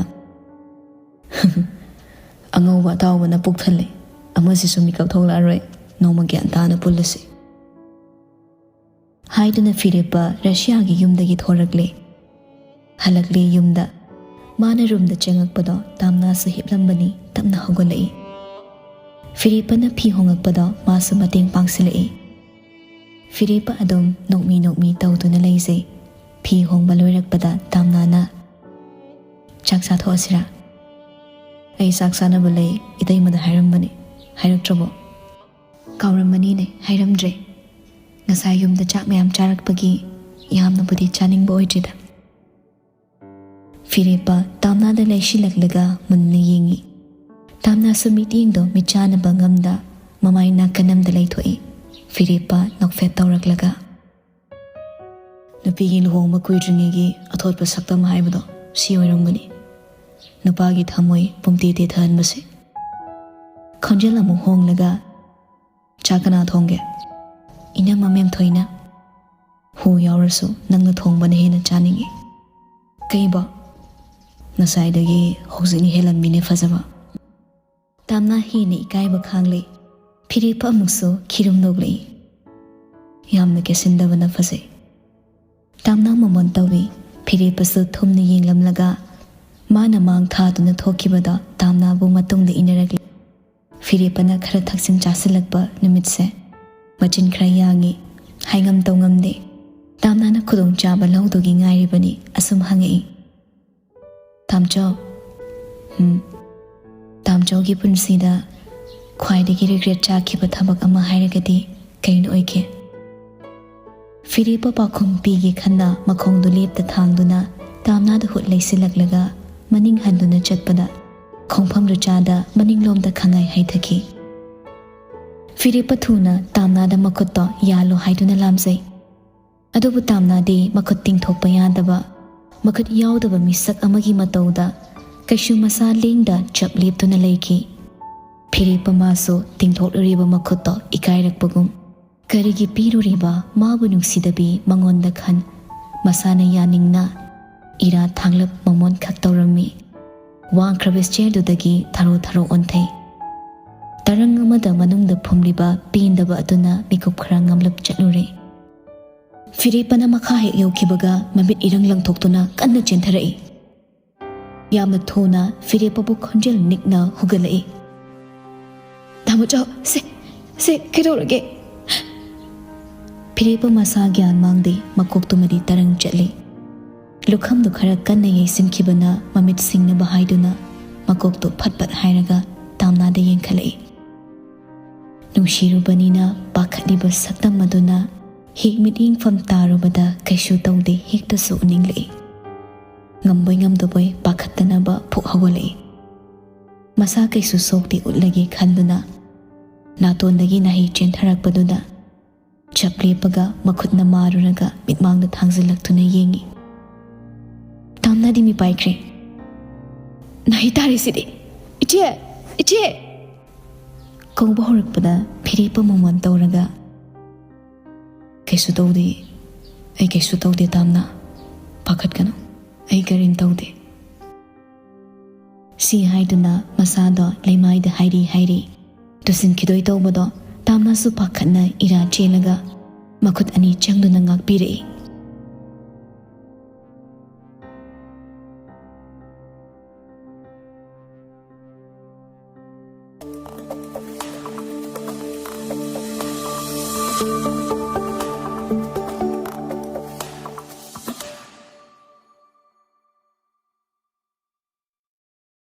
"ꯑꯉꯧꯕ ꯑꯇꯥꯎꯕꯅ ꯄꯨꯛ ꯊꯜꯂꯦ꯫ ꯑꯃꯁꯤꯁꯨ ꯃꯤꯀꯞ ꯊꯣꯛꯂꯛꯑꯔꯣꯏ꯫ ꯅꯣꯡꯃ ꯒ꯭ꯌꯥꯟ ꯇꯥꯅ ꯄꯨꯜꯂꯁꯤ"꯫ ꯍꯥꯏꯗꯨꯅ ꯐꯤꯔꯦꯞꯄ ꯔꯁꯤꯌꯥꯒꯤ ꯌꯨꯝꯗꯒꯤ ꯊꯣꯔꯛꯂꯦ꯫ ꯍꯜꯂꯛꯂꯦ ꯌꯨꯝꯗ꯫ ꯃꯥꯅ ꯔꯨꯝꯗ ꯆꯪꯉꯛꯄꯗꯣ ꯇꯥꯝꯅꯥꯁꯨ ꯍꯤꯞꯂꯝꯕꯅꯤ, ꯇꯞꯅ ꯍꯧꯒꯠꯂꯛꯏ꯫ ꯐꯤꯔꯦꯞꯄꯅ ꯐꯤ ꯍꯣꯡꯉꯛꯄꯗꯣ ꯃꯥꯁꯨ ꯃꯇꯦꯡ ꯄꯥꯡꯁꯤꯜꯂꯛꯏ꯫ ꯐꯤꯔꯦꯞꯄ ꯑꯗꯨꯝ ꯅꯣꯛꯃꯤ ꯅꯣꯛꯃꯤ ꯇꯧꯗꯨꯅ ꯂꯩꯖꯩ꯫ ꯐꯤ ꯍꯣꯡꯕ ꯂꯣꯏꯔꯛꯄꯗ ꯇꯥꯝꯅꯥꯅ, "ꯆꯥꯛ ꯆꯥꯊꯣꯛꯑꯁꯤꯔꯥ?" "ꯑꯩ ꯆꯥꯛ ꯆꯥꯅꯕ ꯂꯩ, ꯏꯇꯩꯃꯗ ꯍꯥꯏꯔꯝꯕꯅꯤ, ꯍꯥꯏꯔꯛꯇ꯭ꯔꯕꯣ?" "ꯀꯥꯎꯔꯝꯃꯅꯤꯅꯦ, ꯍꯥꯏꯔꯝꯗ꯭ꯔꯦ꯫ ꯉꯁꯥꯏ ꯌꯨꯝꯗ ꯆꯥꯛ ꯃꯌꯥꯝ ꯆꯥꯔꯛꯄꯒꯤ ꯌꯥꯝꯅꯕꯨꯗꯤ ꯆꯥꯅꯤꯡꯕ ꯑꯣꯏꯗ꯭ꯔꯤꯗ꯫" ꯐꯤꯔꯦꯞꯄ ꯇꯥꯝꯅꯥꯗ ꯂꯩꯁꯤꯜꯂꯛꯂꯒ ꯃꯨꯟꯅ ꯌꯦꯡꯉꯤ꯫ ꯇꯥꯝꯅꯥꯁꯨ ꯃꯤꯠꯌꯦꯡꯗꯣ ꯃꯤꯠꯆꯥꯟꯅꯕ ꯉꯝꯗ ꯃꯃꯥꯏ ꯅꯥꯀꯟ ꯑꯃꯗ ꯂꯩꯊꯣꯛꯏ꯫ ꯐꯤꯔꯦꯞꯄ ꯅꯣꯛꯐꯦꯠ ꯇꯧꯔꯛꯂꯒ, "ꯅꯨꯄꯤꯒꯤ ꯂꯨꯍꯣꯡꯕ ꯀꯨꯏꯗ꯭ꯔꯤꯉꯩꯒꯤ ꯑꯊꯣꯠꯄ ꯁꯛꯇꯝ ꯍꯥꯏꯕꯗꯣ ꯁꯤ ꯑꯣꯏꯔꯝꯒꯅꯤ, ꯅꯨꯄꯥꯒꯤ ꯊꯃꯣꯏ ꯄꯨꯝꯇꯦ ꯇꯦꯊꯍꯟꯕꯁꯦ꯫" ꯈꯣꯟꯖꯦꯜ ꯑꯃꯨꯛ ꯍꯣꯡꯂꯒ, "ꯆꯥꯛ ꯀꯅꯥ ꯊꯣꯡꯒꯦ?" "ꯏꯅꯝꯃ ꯃꯦꯝꯊꯣꯏꯅ꯫" "ꯍꯨ ꯌꯥꯎꯔꯁꯨ ꯅꯪꯅ ꯊꯣꯡꯕꯅ ꯍꯦꯟꯅ ꯆꯥꯅꯤꯡꯉꯤ꯫" "ꯀꯩꯕꯣ?" "ꯉꯁꯥꯏꯗꯒꯤ ꯍꯧꯖꯤꯛꯅ ꯍꯦꯜꯂꯝꯃꯤꯅꯦ ꯐꯖꯕ꯫" ꯇꯥꯝꯅꯥ ꯍꯦꯟꯅ ꯏꯀꯥꯏꯕ ꯈꯥꯡꯂꯦ꯫ ꯐꯤꯔꯦꯞꯄ ꯑꯃꯨꯛꯁꯨ ꯈꯤꯔꯨꯝ ꯅꯣꯛꯂꯛꯏ꯫ "ꯌꯥꯝꯅ ꯀꯦꯁꯤꯟꯗꯕꯅ ꯐꯖꯩ꯫" ꯇꯥꯝꯅꯥ ꯃꯃꯣꯟ ꯇꯧꯏ꯫ ꯐꯤꯔꯦꯞꯄꯁꯨ ꯊꯨꯝꯅ ꯌꯦꯡꯂꯝꯂꯒ ꯃꯥꯅ ꯃꯥꯡ ꯊꯥꯗꯨꯅ ꯊꯣꯛꯈꯤꯕꯗꯣ ꯇꯥꯝꯅꯥꯕꯨ ꯃꯇꯨꯡꯗ ꯏꯟꯅꯔꯛꯂꯤ꯫ ꯐꯤꯔꯦꯞꯄꯅ ꯈꯔ ꯊꯛꯆꯤꯟ ꯆꯥꯁꯤꯜꯂꯛꯄ ꯅꯨꯃꯤꯠꯁꯦ ꯃꯆꯤꯟ ꯈꯔ ꯌꯥꯡꯉꯤ꯫ ꯍꯥꯏꯉꯝ ꯇꯧꯉꯝꯗꯦ꯫ ꯇꯥꯝꯅꯥꯅ ꯈꯨꯗꯣꯡꯆꯥꯕ ꯂꯧꯗꯨꯒꯤ ꯉꯥꯏꯔꯤꯕꯅꯤ꯫ ꯑꯁꯨꯝ ꯍꯪꯉꯛꯏ, "ꯇꯥꯝꯆꯧ꯫" "ꯎꯝ꯫" "ꯇꯥꯝꯆꯧꯒꯤ ꯄꯨꯟꯁꯤꯗ ꯈ꯭ꯋꯥꯏꯗꯒꯤ ꯔꯤꯒ꯭ꯔꯦꯠ ꯆꯥꯈꯤꯕ ꯊꯕꯛ ꯑꯃ ꯍꯥꯏꯔꯒꯗꯤ ꯀꯩꯅꯣ ꯑꯣꯏꯒꯦ?" ꯐꯤꯔꯦꯞꯄ ꯄꯥꯎꯈꯨꯝ ꯄꯤꯒꯦ ꯈꯟꯅ ꯃꯈꯣꯡꯗꯨ ꯂꯦꯞꯇ ꯊꯥꯡꯗꯨꯅ ꯇꯥꯝꯅꯥꯗ ꯍꯨꯠ ꯂꯩꯁꯤꯜꯂꯛꯂꯒ ꯃꯅꯤꯡ ꯍꯟꯗꯨꯅ ꯆꯠꯄꯗ ꯈꯣꯡꯐꯝꯗꯨ ꯆꯥꯗ ꯃꯅꯤꯡꯂꯣꯝꯗ ꯈꯪꯉꯥꯏ ꯍꯩꯊꯈꯤ꯫ ꯐꯤꯔꯦꯞꯄ ꯊꯨꯅ ꯇꯥꯝꯅꯥꯗ ꯃꯈꯨꯠꯇꯣ ꯌꯥꯜꯂꯣ ꯍꯥꯏꯗꯨꯅ ꯂꯥꯝꯖꯩ꯫ ꯑꯗꯨꯕꯨ ꯇꯥꯝꯅꯥꯗꯤ ꯃꯈꯨꯠ ꯇꯤꯡꯊꯣꯛꯄ ꯌꯥꯗꯕ, ꯃꯈꯨꯠ ꯌꯥꯎꯗꯕ ꯃꯤꯁꯛ ꯑꯃꯒꯤ ꯃꯇꯧꯗ ꯀꯩꯁꯨ ꯃꯁꯥ ꯂꯦꯡꯗ ꯆꯞ ꯂꯦꯞꯇꯨꯅ ꯂꯩꯈꯤ꯫ ꯐꯤꯔꯦꯞꯄ ꯃꯥꯁꯨ ꯇꯤꯡꯊꯣꯛꯂꯨꯔꯤꯕ ꯃꯈꯨꯠꯇꯣ ꯏꯀꯥꯏꯔꯛꯄꯒꯨꯝ꯫ ꯀꯔꯤꯒꯤ ꯄꯤꯔꯨꯔꯤꯕ ꯃꯥꯕꯨ ꯅꯨꯡꯁꯤꯗꯕꯤ ꯃꯉꯣꯟꯗ ꯈꯟ, ꯃꯁꯥꯅ ꯌꯥꯅꯤꯡꯅ ꯏꯔꯥ ꯊꯥꯡꯂꯞ ꯃꯃꯣꯟ ꯈꯛ ꯇꯧꯔꯝꯃꯤ꯫ ꯋꯥꯡꯈ꯭ꯔꯕ ꯁ꯭ꯇꯤꯌꯔꯗꯨꯗꯒꯤ ꯊꯔꯣ ꯊꯔꯣ ꯑꯣꯟꯊꯩ꯫ ꯇꯔꯪ ꯑꯃꯗ ꯃꯅꯨꯡꯗ ꯐꯨꯝꯂꯤꯕ ꯄꯦꯟꯗꯕ ꯑꯗꯨꯅ ꯃꯤꯀꯨꯞ ꯈꯔ ꯉꯝꯂꯞ ꯆꯠꯂꯨꯔꯦ꯫ ꯐꯤꯔꯦꯞꯄꯅ ꯃꯈꯥ ꯍꯦꯛ ꯌꯧꯈꯤꯕꯒ ꯃꯃꯤꯠ ꯏꯔꯪ ꯂꯪꯊꯣꯛꯇꯨꯅ ꯀꯟꯅ ꯆꯦꯟꯊꯔꯛꯏ꯫ ꯌꯥꯝꯅ ꯊꯨꯅ ꯐꯤꯔꯦꯞꯄꯕꯨ ꯈꯣꯟꯖꯦꯜ ꯅꯤꯛꯅ ꯍꯧꯒꯠꯂꯛꯏ꯫ "ꯇꯥꯃꯣꯆꯧ, ꯁꯦ, ꯁꯦ, ꯀꯩꯗꯧꯔꯒꯦ?" ꯐꯤꯔꯦꯞꯄ ꯃꯁꯥ ꯒ꯭ꯌꯥꯟ ꯃꯥꯡꯗꯦ, ꯃꯀꯣꯛꯇꯨꯃꯗꯤ ꯇꯔꯪ ꯆꯠꯂꯤ꯫ ꯂꯨꯈꯝꯗꯨ ꯈꯔ ꯀꯟꯅ ꯌꯩꯁꯤꯟꯈꯤꯕꯅ ꯃꯃꯤꯠ ꯁꯤꯡꯅꯕ ꯍꯥꯏꯗꯨꯅ ꯃꯀꯣꯛꯇꯨ ꯐꯠ ꯐꯠ ꯍꯥꯏꯔꯒ ꯇꯥꯝꯅꯥꯗ ꯌꯦꯡꯈꯠꯂꯛꯏ꯫ ꯅꯨꯡꯁꯤꯔꯨꯕꯅꯤꯅ ꯄꯥꯈꯠꯂꯤꯕ ꯁꯛꯇꯝ ꯑꯗꯨꯅ ꯍꯦꯛ ꯃꯤꯠꯌꯦꯡꯐꯝ ꯇꯥꯔꯨꯕꯗ ꯀꯩꯁꯨ ꯇꯧꯗꯦ, ꯍꯦꯛꯇꯁꯨ ꯎꯅꯤꯡꯂꯛꯏ꯫ ꯉꯝꯕꯣꯏ ꯉꯝꯗꯕꯣꯏ ꯄꯥꯈꯠꯇꯅꯕ ꯐꯨꯛ ꯍꯧꯒꯠꯂꯛꯏ꯫ ꯃꯁꯥ ꯀꯩꯁꯨ ꯁꯣꯛꯇꯦ ꯎꯠꯂꯒꯦ ꯈꯟꯗꯨꯅ ꯅꯥꯇꯣꯟꯗꯒꯤ ꯅꯥꯍꯩ ꯆꯦꯟꯊꯔꯛꯄꯗꯨꯗ ꯆꯞ ꯂꯦꯞꯄꯒ ꯃꯈꯨꯠꯅ ꯃꯥꯔꯨꯔꯒ ꯃꯤꯠꯃꯥꯡꯗ ꯊꯥꯡꯖꯤꯜꯂꯛꯇꯨꯅ ꯌꯦꯡꯉꯤ꯫ ꯇꯥꯝꯅꯥꯗꯤ ꯃꯤꯄꯥꯏꯈ꯭ꯔꯦ꯫ "ꯅꯥꯍꯩ ꯇꯥꯔꯤꯁꯤꯗꯤ! ꯏꯆꯦ! ꯏꯆꯦ!" ꯀꯧꯕ ꯍꯧꯔꯛꯄꯗ ꯐꯤꯔꯦꯞꯄ ꯃꯃꯣꯟ ꯇꯧꯔꯒ, "ꯀꯩꯁꯨ ꯇꯧꯗꯦ, ꯑꯩ ꯀꯩꯁꯨ ꯇꯧꯗꯦ ꯇꯥꯝꯅꯥ, ꯄꯥꯈꯠꯀꯅꯨ, ꯑꯩ ꯀꯔꯤꯝ ꯇꯧꯗꯦ" ꯁꯤ ꯍꯥꯏꯗꯨꯅ ꯃꯁꯥꯗꯣ ꯂꯩꯃꯥꯏꯗ ꯍꯥꯏꯔꯤ ꯍꯥꯏꯔꯤ ꯇꯨꯁꯤꯟꯈꯤꯗꯣꯏ ꯇꯧꯕꯗꯣ ꯇꯥꯝꯅꯥꯁꯨ ꯄꯥꯈꯠꯅ ꯏꯔꯥ ꯆꯦꯜꯂꯒ ꯃꯈꯨꯠ ꯑꯅꯤ ꯆꯪꯗꯨꯅ ꯉꯥꯛꯄꯤꯔꯛꯏ꯫